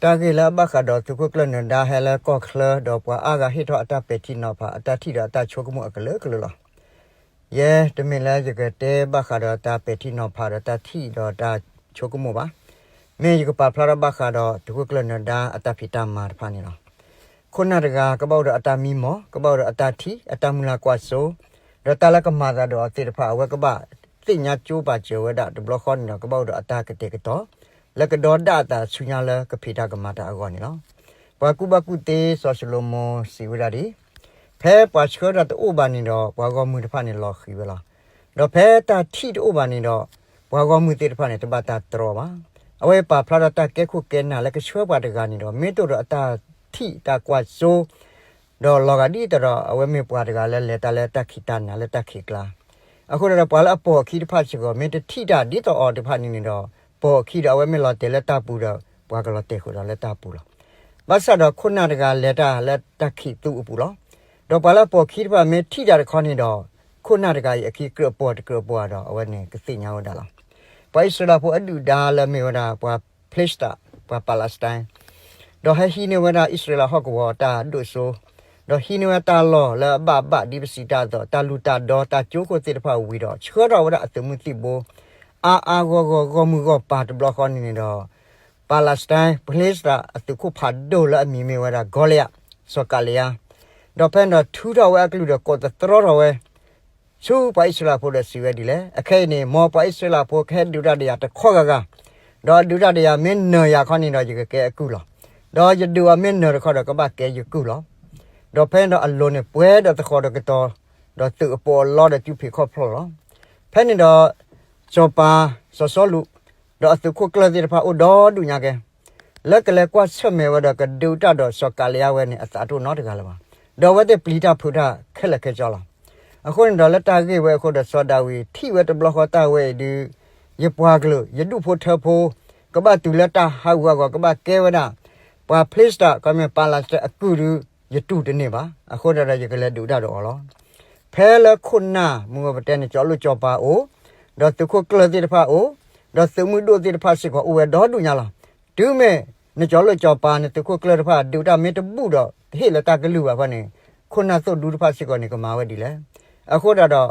တၢ်ဂ့ၢ်လၢအဘၣ်ဃးဒီးသုးခိၣ်ကျၢၢ်နၢၤဒါဟဲလၢကီၢ်ချၢ ဒီးပှၤအါဂၤဟ့ၣ်ထီၣ်အတၢ်ပဲာ်ထံနီၤဖး အတၢ်ထံၣ်ဒီးအတၢ်ဆိကမိၣ်အကလုာ်ကလုာ်လီၤ. ယဲတမ့ၢ်လၢယကတဲဘၣ်ဃးဒီးတၢ်ပဲာ်ထံနီၤဖးဒီးတၢ်ထံၣ်ဒီးတၢ်ဆိကမိၣ်ဘၣ်. မ့ၢ်ယကပာ်ဖျါထီၣ်ဘၣ်ဃးဒီးသုးခိၣ်ကျၢၢ်နၢၤဒါအတၢ်ဖံးတၢ်မၤတဖၣ်န့ၣ်လီၤ. ခိၣ်နၢ်တဂၤ ကဘၣ်အိၣ်ဒီးအတၢ်မံမီၢ်, ကဘၣ်အိၣ်ဒီးအတၢ်ထံၣ်, အတၢ်မုၢ်လၢ်ကွၢ်စိ, ဒီးတၢ်လၢကမၤသးဒီးအီၤသ့ၣ်တဖၣ် အဝဲကဘၣ်သ့ၣ်ညါကၠိပာ်စၢၤဝဲဒၣ်တဘျီဃီန့ၣ်ဒီး ကဘၣ်အိၣ်ဒီးအတၢ်ကတဲာ်ကတီၤ လၢကဒီဒၣ်အသးဆူညါလၢကဖံးတၢ်ကမၤတၢ်အဂီၢ်န့ၣ်လီၤ. ပှၤကူၣ်ဘၣ်ကူၣ်သ့စီၤၡလိၤမိၣ်စံးဝဲဒၣ်ဒ်အံၤ, ဖဲပှၤဆှၢတၢ်တအိၣ်ဘၣ်န့ၣ်ဒီး ပှၤဂီၢ်မုၢ်တဖၣ်န့ၣ်လီၤဃံၤဝဲလီၤ. ဒီးဖဲတၢ်ထံၣ်တအိၣ်ဘၣ်န့ၣ်ဒီး ပှၤဂီၢ်မုၢ်သ့ၣ်တဖၣ်န့ၣ် တဘၣ်တၢ်တြီဘၣ်. အဝဲပာ်ဖျါထီၣ်တၢ်ကဲခိၣ်ကဲနၢ်လၢကဆှၢပှၤတဂၤန့ၣ်ဒီး မ့ၢ်တအိၣ်ဒီးအတၢ်ထံၣ်တၢ်ကွၢ်စိ ဒီးလီၤဂာ်ဒ်သိးဒီး အဝဲမ့ၢ်ပှၤတဂၤလၢလဲၤတၢ်လၢတၢ်ခံးတၢ်နၤလၢတၢ်ခံးကျါ. အဃိဒီးပှၤလၢအပိာ်အခံတဖၣ်စ့ၢ်ကီး မ့ၢ်တထံၣ်တၢ်ဒ်သိးအီၤတဖၣ်န့ၣ်န့ၣ်ဒီး ပိာ်အခံဒီးအဝဲမ့ၢ်လီၤတဲာ်လၢတၢ်ပူၤဒီး ပှၤကလီၤတဲာ်ဃုာ်ဒီးလၢတၢ်ပူၤလီၤ. ဘၣ်ဆၣ်ဒီးခိၣ်နၢ်တဂၤလဲၤတၢ်လၢတၢ်ခံးသူအပူၤလီၤ. ဒီးပှၤလၢအပိာ်ခံတဖၣ်မ့ၢ်ထံၣ်တၢ်တခီန့ၣ်ဒီး ခိၣ်နၢ်တဂၤအံၤအခံကြၢးပိာ်တကြၢးပိာ်ဒီး အဝဲန့ၣ်ကသ့ၣ်ညါဝဲဒၣ်လီၤ. ပှၤအံၣ်စရ့လးဖိအဒုၣ်ဒါလၢမ့ၢ်ဝဲဒၣ်ပှၤ Palestine ပှၤ Palestine ဒီးဟဲဟံးန့ၢ်ဝဲဒၣ်အံၣ်စရ့လးဟီၣ်ကဝီၤတၢ်ဒိၣ်စိ ဒီးဟံးန့ၢ်ဝဲတၢ်လီၢ်လၢအဘၣ်ဘၣ်ဒ်ပစံးတၢ်အသိး တၢ်လုၢ်တၢ်ဒီတၢ်ကၠိခိၣ်သ့ၣ်တဖၣ်ဝံၤဒီး ဆှၢထီၣ်ဝဲဒၣ်အသုးမုၢ်သံၣ်ဘိ အါအါဂီၢ်ဂီၢ်ဂီၢ်မုၢ်ဂီၢ်ပၤတဘျီဃီန့ၣ်န့ၣ်ဒီး Palestine Palestine အသုးခိၣ်ဖးဒိၣ်လၢအမံၤမ့ၢ်ဝဲဒၣ် Goliath စီၤကၤလံယါ ဒီးဖဲန့ၣ်ဒီးထုးထီၣ်ဝဲအကလုၢ်ဒီးကိးသတြီထီၣ်ဝဲ ဆူပှၤအံၣ်စရ့လးဖိဒီးစံးဝဲဒ်လဲၣ်, အခဲအံၤန့ၣ် မ်ပှၤအံၣ်စရ့လးဖိကဟဲဒုးတၢ်ဒီးယၤတခီဂၤဂၤ, ဒီးအဒုးတၢ်ဒီးယၤမ့ၢ်နၢၤယၤခီန့ၣ်ဒီး ယကကဲအကုၢ်လီၤ. ဒီးယဒုးအီၤမ့ၢ်နၢၤတခီဒီးကဘၣ်ကဲယကုၢ်လီၤ. ဒီးဖဲန့ၣ်ဒီးအလိၤန့ၣ်ပှဲၤဒီးသဃီၤဒီးကတီၤ, ဒီးသုးအပိာ်အလီဒီးစုဖံးခီၣ်ဖျိလီၤ. ဖဲန့ၣ်ဒီး စီၤပၤ စီၤစီလူး ဒီးအသုးခိၣ်ကျၢၢ်သ့ၣ်တဖၣ်အိၣ်ဒီဒူၣ်ညါကဲ လၢကလဲၤကွၢ်ဆၢၣ်မဲာ်ဝဲဒီးကဒုးတၢ်ဒီးစီၤကၤလံယါဝဲန့ၣ် အသးတအိၣ်နီတဂၤလၢၤဘၣ်. ဒီးအဝဲသ့ၣ်ပျံၤတၢ်ဖုးတၢ်ခဲလၢာ်ခဲဆ့လီၤ. အဃိန့ၣ်ဒီးလၢတၢ်ဂ့ၢ်ဝဲအဃိဒီး စီၤဒၤဝံးထံၣ်ဝဲတဘျီဃီတၢ်ဝဲအံၤဒုး ယပှၤကလုာ် ယဒူၣ်ဖိထၢဖိ ကဘၣ်တုၤလၢတၢ်ဟးဂူာ်ဟးဂီၤ ကဘၣ်ကဲဝဲဒၣ် ပှၤ Palestine ခီမ့ၢ် Palestine အကုၢ်ဒုး ယတူၢ်တန့ၢ်ဘၣ်. အဃိဒီးယကလဲၤဒုးတၢ်ဒီးအီၤလီၤ. ဖဲလၢခိၣ်နၢ်မုၢ်ဂီၤပတဲန့ၣ် ကၠီၤလိၣ်ကၠီၤပၤအိၣ်, ဒီးသုးခိၣ်ကျၢၢ်သ့ၣ်တဖၣ်အိၣ်, ဒီးသုးမုၢ်ဒိၣ်သ့ၣ်တဖၣ်စ့ၢ်ကီးအိၣ်ဝဲဒီဒူၣ်ညါလီၤ. တုၤမ့ၢ်နကၠီၤလိၣ်ကၠီၤပၤ နသုးခိၣ်ကျၢၢ်တဖၣ် ဒုးတၢ်မ့ၢ်တဘူၣ်ဒီး တဟ့ၣ်လၢတၢ်ကလုၢ်ဘၣ်ဖဲန့ၣ် ခိၣ်နၢ်သိၣ်ဒူတဖၣ်စ့ၢ်ကီးန့ၣ် ကမၤဝဲဒ်လဲၣ်. အဃိဒၣ်ဒီး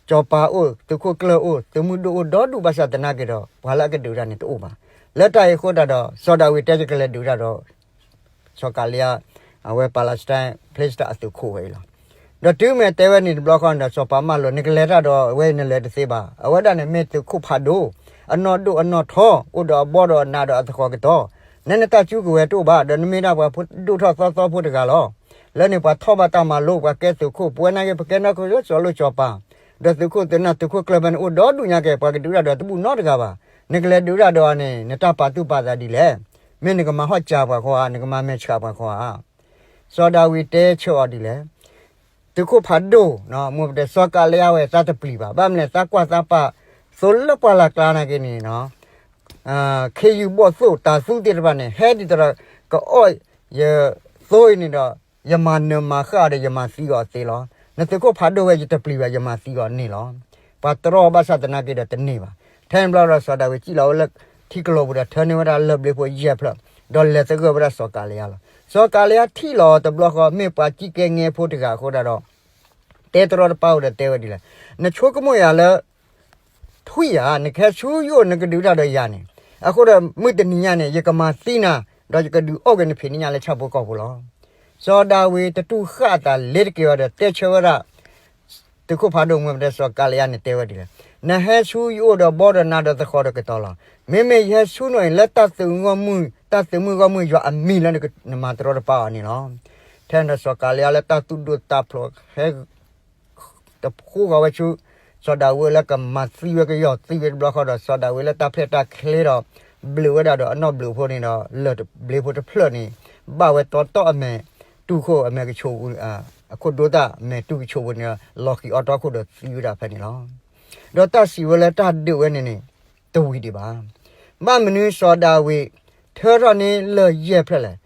ကၠီၤပၤအိၣ်, သုးခိၣ်ကျၢၢ်အိၣ်, သုးမုၢ်ဒိၣ်အိၣ်ဒီဒူၣ်ဘၣ်ဆၣ်သနာ်က့ဒီး ပှၤလၢအကဒုးတၢ်န့ၣ်တအိၣ်ဘၣ်. လၢတၢ်အံၤအဃိဒၣ်ဒီး စီၤဒၤဝံးတဲယကလဲၤဒုးတၢ်ဒီး စီၤကၤလံယါ အဝဲ Palestine Palestine အသုးခိၣ်ဝဲအံၤလီၤ. ဒီးတုၤမ့ၢ်တဲဝဲန့ၣ်တဘျီဃီန့ၣ်ဒီး စီၤပၤမၢလိာ် နကလဲၤတၢ်ဒီးအဝဲအံၤနလဲၤတသ့ဘၣ်. အဝဲဒၣ်န့ၣ်မ့ၢ်သုးခိၣ်ဖးဒိၣ်, အနီၢ်ဒိၣ်အနီၢ်ထီ, အိၣ်ဒီးအဘီဒီးအနးဒီးအသဃီၤကတီၢ်, နဲနတၢ်စုကဝဲၤတအိၣ်ဘၣ်, ဒီးနမ့ၢ်ဒၣ်ပှၤဒိၣ်ထီၣ်သီသီဖိတဂၤလီၤ. လၢန့ၣ်ပှၤထီၣ်ဘၣ်တၢ်မၤလိ ပှၤကဲသုးခိၣ်, ပဝဲနာ်က့ ပကဲနီၢ်ခိ ကၠီၤလိၣ်ကၠီၤပၤ, ဒီးသုးခိၣ်သုးနၢ် သုးခိၣ်ကျၢၢ်ဖဲန့ၣ်အိၣ်ဒီဒူၣ်ညါကဲ ပှၤကဒုးတၢ်ဒီးတဘူၣ်နီတဂၤဘၣ်. နကလဲၤဒုးတၢ်ဒီးအီၤန့ၣ် နတၢ်ပာ်သူၣ်ပာ်သးဒ်လဲၣ်. မ့ၢ်နကမၤဟီၣ်စၢၤပှၤဃီဧါ, နကမၤမဲာ်ဆှးပှၤဃီဧါ. စီၤဒၤဝံးတဲဆၢအီၤဒ်လဲၣ်. သုးခိၣ်ဖးဒိၣ်, မ့ၢ်ပတဲစီၤကၤလံယါဝဲ သးတပျံၤဘၣ်. ဘၣ်မနုၤလဲၣ် သးကွၢ်သးပာ်သိးလၢပှၢ်လၢ်ကျါနာ်က့န့ၣ် ခ့ယုၢ်ဘီၣ်သိၣ်တၤသူသ့ၣ်တဖၣ်န့ၣ် ဟဲဒ်သိးဒီး ကအီၣ်ယသိအံၤန့ၣ်ဒီး ယမၤနၢၤမၤဃၣ်အီၤဒီး ယမၤသံအီၤသ့လီၤ. နသုးခိၣ်ဖးဒိၣ်ဝဲ ယတပျံၤဘၣ် ယမၤသံအီၤန့ၢ်လီၤ. ပှၤတြီဘၣ်ဆၣ်သနာ်က့ဒီးတန့ၢ်ဘၣ်. ထဲန့ၣ်ဘျီဒီး စီၤဒၤဝံးစံၣ်လီၤဝဲလၢထံကလီၤပူၤဒီး ထၢန့ၢ်ဝဲဒၣ်လၢၢ်ဘျ့ဖိယဲၢ်ဖျၢၣ်, ဒီးလဲၤသဂၢၢ်ဝဲဒၣ်စီၤကၤလံယါလီၤ. စီၤကၤလံယါထံၣ်လီၤတဘျီဃီ မ့ၢ်ပှၤကံၣ်ကဲငဲဖိတဂၤအဃိဒၣ်ဒီး တဲတရီတပါအိၣ်ဒီးတဲဝဲဒ်လဲၣ်, နဆိကမိၣ်ယၤလၢ ထွံၣ်ဧါ, နကဟဲဆူယအိၣ် နကဒုးတၢ်ဒီးယၤန့ၣ်, အဃိဒီးမုၢ်တနံၤညါန့ၣ် ယကမၤသံနၤ, ဒီးယကဒုးအီၣ်က့ၤနဖံးနညၣ်လၢဆၣ်ဖိကီၢ်ဖိလီၤ. စီၤဒၤဝံးတတူၢ်ဃၣ်အသးလ့ၤတက့ၤဝဲဒီး တဲဆၢဝဲဒၣ် သုးခိၣ်ဖးဒိၣ် မ့ၢ်ပတဲစီၤကၤလံယါန့ၣ်တဲဝဲဒ်လဲၣ်, နဟဲဆူယအိၣ်ဒီးဘီဒီးနးဒီးသဃီၤဒီးကတီၤလီၤ. မ့မ့ၢ်ယဟဲဆူနအိၣ်န့ၣ် လၢတၢ်သုးမုၢ်ဂီၢ်မုၢ် တၢ်သုးမုၢ်ဂီၢ်မုၢ်ယွၤအမံၤလၢနမၤတရီတပါအီၤန့ၣ်လီၤ. ထဲန့ၣ်ဒီးစီၤကၤလံယါလၢတၢ်သူၣ်ဒိၣ်သးဖျိးဟဲ တဃိဃီၤဝဲဆူ စီၤဒၤဝံးလၢကမၤသံဝဲကယီၢ်သံဝဲတဘျီဃီဒီး စီၤဒၤဝံးလၢတၢ်ဖျဲၣ်တၢ်ချ့ဒီး ဘျုးဝဲဒၣ်ဒီးအနီၢ်ဘျုးဖိန့ၣ်ဒီး လၢၢ်ဘျ့ဖိတဖျၢၣ်န့ၣ် ဘၣ်ဝဲတီတီအမဲာ်တူၢ်ခိၣ်အမဲာ်ကဆူးပူၤ အခိၣ်ဒိသၣ်မဲာ်တူၢ်ကဆူးပူၤန့ၣ်ဒီး လီၤဃံၤအီၣ်တီခိၣ်ဒီးသံဝဲဒၣ်ဖဲန့ၣ်လီၤ. ဒီးတၢ်စံးဝဲလၢတၢ်ဒုးဝဲန့ၣ်န့ၣ် တဝံၤဒံးဘၣ်. ဘၣ်မနုၤစီၤဒၤဝံး ထၢထီၣ်န့ၢ်လၢၢ်ယဲၢ်ဖျၢၣ်လဲၣ်.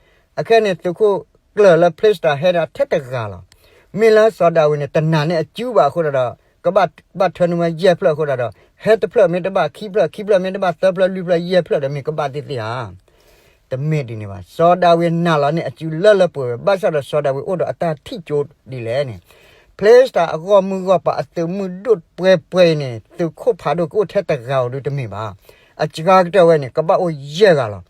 အခဲန့ၣ် သုးခိၣ်ကျၢၢ်လၢ Palestine ဟဲဒၣ်ထဲတဂၤလီၤ. မ့ၢ်လၢစီၤဒၤဝံးန့ၣ် တနာ်န့ၢ်အစုဘၣ်အဃိဒၣ်ဒီး ကဘၣ်ဘၣ်ထၢန့ၢ်ဝဲယဲၢ်ဖျၢၣ်အဃိဒၣ်ဒီး ဟဲတဖျၢၣ်မ့ၢ်တဘၣ်ခံဖျၢၣ်, ခံဖျၢၣ်မ့ၢ်တဘၣ်သၢဖျၢၣ်လွံၢ်ဖျၢၣ်ယဲၢ်ဖျၢၣ်ဒီးမ့ၢ်ကဘၣ်သ့သ့ဧါ. တမ့ၢ်ဒ်န့ၣ်ဘၣ်. စီၤဒၤဝံးနာ်လီၤန့ၢ်အစုလၢလၢပှဲၤပှဲၤ ဘၣ်ဆၣ်ဒီးစီၤဒၤဝံးအိၣ်ဒီးအတၢ်ထံၣ်ကၠိဒ်လဲၣ်န့ၣ်, ဖလ့ၡသးအဂီၢ်မုၢ်ဂီၢ်ပၤအသုးမုၢ်ဒိၣ်ပှဲၤပှဲၤအံၤန့ၣ် သုးခိၣ်ဖးဒိၣ်ကအိၣ်ထဲတဂၤဧိၤဒုတမ့ၢ်ဘၣ်. အစှၤကတၢၢ်ဝဲန့ၣ် ကဘၣ်အိၣ်ယဲၢ်ဂၤလီၤ.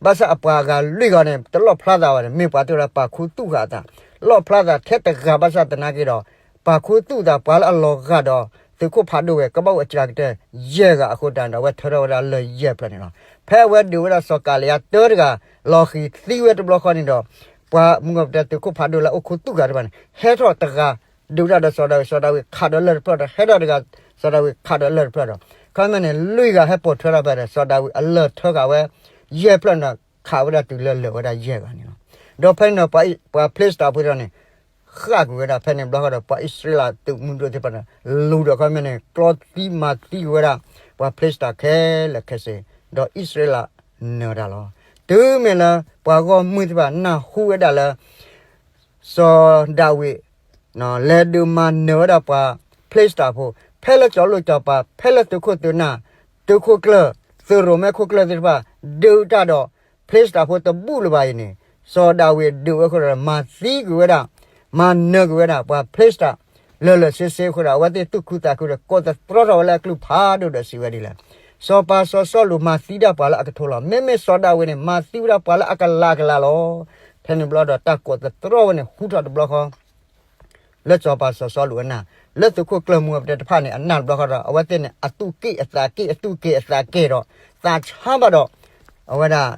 ဘၣ်ဆၣ်အပှၤအဂၤလွံၢ်ဂၤန့ၣ် တလီၣ်ဖျါသးဘၣ်န့ၣ် မ့ၢ်ပှၤတအိၣ်လၢပာ်ခူသူၣ်ဃာ်အသး, လီၣ်ဖျါသးထဲတဂၤဘၣ်ဆၣ်သနာ်က့ဒီး ပာ်ခူသူၣ်သးပှၤလၢအလီၤဂာ်ဒီး သုးခိၣ်ဖးဒိၣ်ဝဲ ကဘၣ်အိၣ်အစှၤကတၢၢ်ယဲၢ်ဂၤအဃိတၢ်န့ၣ်ဒီး အဝဲထၢထီၣ်ဝဲဒၣ်လၢၢ်ယဲၢ်ဖျၢၣ်န့ၣ်လီၤ. ဖဲအဝဲဒုးဝဲဒၣ်စီၤကၤလံယၤတၢတဂၤ လီၤဃံၤသံဝဲတဘျီဃီန့ၣ်ဒီး ပှၤမုၢ်ဂီၢ်ပၤသုးခိၣ်ဖးဒိၣ်လၢအအိၣ်ခူသူၣ်ဃာ်တဖၣ်န့ၣ် ဟဲထီၣ်တဂၤ ဒုးတၢ်ဒီးစီၤဒၤဝံး, စီၤဒၤဝံးခးဒီးလၢၢ်တဖျၢၣ်ဒီး ဟဲထီၣ်တဂၤ စီၤဒၤဝံးခးဒီးလၢၢ်တဖျၢၣ်ဒီး ခီမ့ၢ်န့ၣ် လွံၢ်ဂၤဟဲပိာ်ထွဲထီၣ်ဖဲဒီး စီၤဒၤဝံးအလၢၢ်ထၢဃာ်ဝဲ ယဲၢ်ဖျၢၣ်န့ၣ်ဒီး ခးဝဲဒၣ်တုၤလၢလၢာ်ဝဲဒၣ်ယဲၢ်ဂၤန့ၣ်လီၤ. ဒီးဖဲန့ၣ်ဒီး ပှၤဖလ့ၡသးဖိဒီးန့ၣ် ဃၣ်ကွံာ်ဝဲဒၣ်ဖဲန့ၣ်ဘျီဃီဒီး ပှၤအံၣ်စရ့လးသုးမုၢ်ဒိၣ်သ့ၣ်တဖၣ်န့ၣ် လူၤဒီးခီမ့ၢ်န့ၣ် ကျီသံမၤသံကွံာ်ဝဲဒၣ် ပှၤဖလ့ၡသးခဲလၢာ်ခဲဆ့, ဒီးအံၣ်စရ့လးနၢၤတၢ်လီၤ. တုၤမ့ၢ်လၢပှၤဂီၢ်မုၢ်သ့ၣ်တဖၣ်နၢ်ဟူဝဲဒၣ်လၢ စီၤဒၤဝံး လဲၤဒုးမၤနၢၤဝဲဒၣ်ပှၤဖလ့ၡသးဖိ, ဖဲလၢကၠီၤလိၣ်ကၠီၤပၤ, ဖဲလၢသုးခိၣ်သုးနၢ်, သုးခိၣ်ကျၢၢ်, သုးရိၣ်မဲခိၣ်ကျၢၢ်သ့ၣ်တဖၣ် ဒုးတၢ်ဒီးဖလ့ၡသးဖိတဘူၣ်လၢၤဘၣ်အံၤန့ၣ်, စီၤဒၤဝံးဒုးဝဲအဃိဒီး မၤသံကွံာ်ဝဲဒၣ်, မၤနၢၤကွံာ်ဝဲဒၣ် ပှၤဖလ့ၡသး လၢာ်လၢာ်ဆ့ဆ့အဃိဒီး အဝဲသ့ၣ်သူၣ်ခုသးခုဒီး ကိးသတြီထီၣ်ဝဲလၢအကလုၢ်ဖးဒိၣ်ဒီးစံးဝဲဒ်လဲၣ်, စီၤပၤစီၤစီလူးမၤသံဒၣ်ပှၤလၢအကထိလီၤ. မ့မ့ၢ်စီၤဒၤဝံးန့ၣ် မၤသံဝဲဒၣ်ပှၤလၢအကလးကလးလီၤ. ဖဲန့ၣ်ဘျီဒီးတၢ်ကိးသတြီဝဲန့ၣ် ဟူထီၣ်တဘျီဃီ လၢစီၤပၤစီၤစီလူးအနၢ်, လၢသုးခိၣ်ကျၢၢ်မူပတဲတဖၣ်န့ၣ် အနၢ်တဘျီဃီဒီး အဝဲသ့ၣ်န့ၣ် အသူၣ်က့ၣ်အသးက့ၣ် အသူၣ်က့ၣ်အသးက့ၣ်ဒီး သးဆါဘၣ်ဒီး အဝဲဒၣ်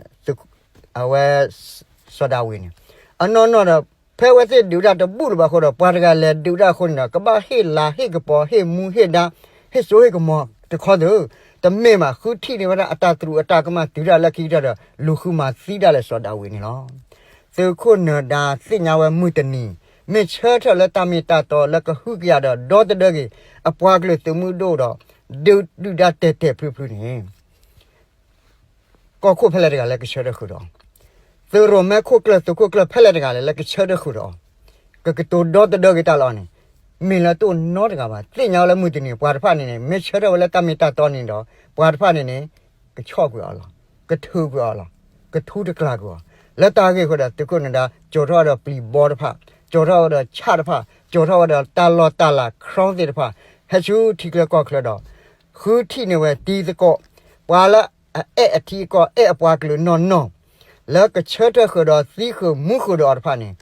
အဝဲ စီၤဒၤဝံးန့ၣ်, အနီၢ်နီၢ်ဒီး ဖဲအဝဲသ့ၣ်ဒုးတၢ်တဘူၣ်လၢၤဘၣ်အဃိဒီး ပှၤတဂၤလဲၤဒုးတၢ်အဃိန့ၣ်ဒီး ကဘၣ်ဟ့ၣ်လၤဟ့ၣ်ကပီၤ ဟ့ၣ်မူဟ့ၣ်ဒါ ဟ့ၣ်စိဟ့ၣ်ကမီၤတခီသ့ၣ်, တမ့ၢ်ဘၣ် ဃုထံၣ်န့ၢ်ဝဲဒၣ်အတၢ်တရူးအတၢ်ကမၣ်တုၤတၢ်လၢခံကတၢၢ်ဒီး လူၤဃုမၤသံဒၣ်လဲာ်စီၤဒၤဝံးန့ၣ်လီၤ. သုးခိၣ်နၢၤဒါသ့ၣ်ညါဝဲမုၢ်တနံၤ မ့ၢ်ဆၢထၢၣ်လၢတၢ်မ့ၢ်တၢ်တီလၢကဟုကယာ်ဒီးဒီသဒၢက့ၤ အပှၤကလုာ်သုးမုၢ်ဒိၣ်ဒီး ဒုးဒုၣ်ဒါတဲာ်တဲာ်ဖျုးဖျုးန့ၣ် ကီၢ်ခိၣ်ဖဲလဲၣ်တဂၤလၢကဆၢထၢၣ်ဃုာ်ဒီးအီၤ, သုးရိၣ်မဲခိၣ်ကျၢၢ် သုးခိၣ်ကျၢၢ်ဖဲလဲၣ်တဂၤလဲၣ် လၢကဆၢထၢၣ်ဃုာ်ဒီးအီၤ, ကကတိၤဒီသဒၢက့ၤတၢ်လၢအီၤန့ၣ် မ့ၢ်လၢတအိၣ်နီတဂၤဘၣ်. သ့ၣ်ညါဝဲလၢမုၢ်တနံၤ ပှၤတဖၣ်န့ၣ်န့ၣ် မ့ၢ်ဆၢထၢၣ်ဝဲလၢတၢ်မ့ၢ်တၢ်တီန့ၣ်ဒီး ပှၤတဖၣ်န့ၣ်န့ၣ် ကဆီၣ်ကွံာ်အီၤလီၤ, ကထုးကွံာ်အီၤလီၤ, ကထူတကျါကွံာ်အီၤ, လၢတၢ်ဂ့ၢ်အဃိဒီး သုးခိၣ်နၢၤဒါ ကၠီၤထီၣ်ဝဲဒီးပျံၤဘီတဖၣ်, ကၠီၤထီၣ်ဝဲဒီးဆၣ်တဖၣ်, ကၠီၤထီၣ်ဝဲဒီးတၢ်လီၢ်တၢ်လၤ ခရီသ့ၣ်တဖၣ်, ဟဲဆူထံချၢကီၢ်ချၢဒီး ဃုထံၣ်န့ၢ်ဝဲတံၤသကိး ပှၤလၢအအဲၣ်အထံအကီၢ် အဲၣ်အပှၤကလုာ်နီၢ်နီၢ် လၢကဆၢထၢၣ်ဃုာ်ဒီးသံဃုာ်မူဃုာ်ဒီးအီၤတဖၣ်န့ၣ်,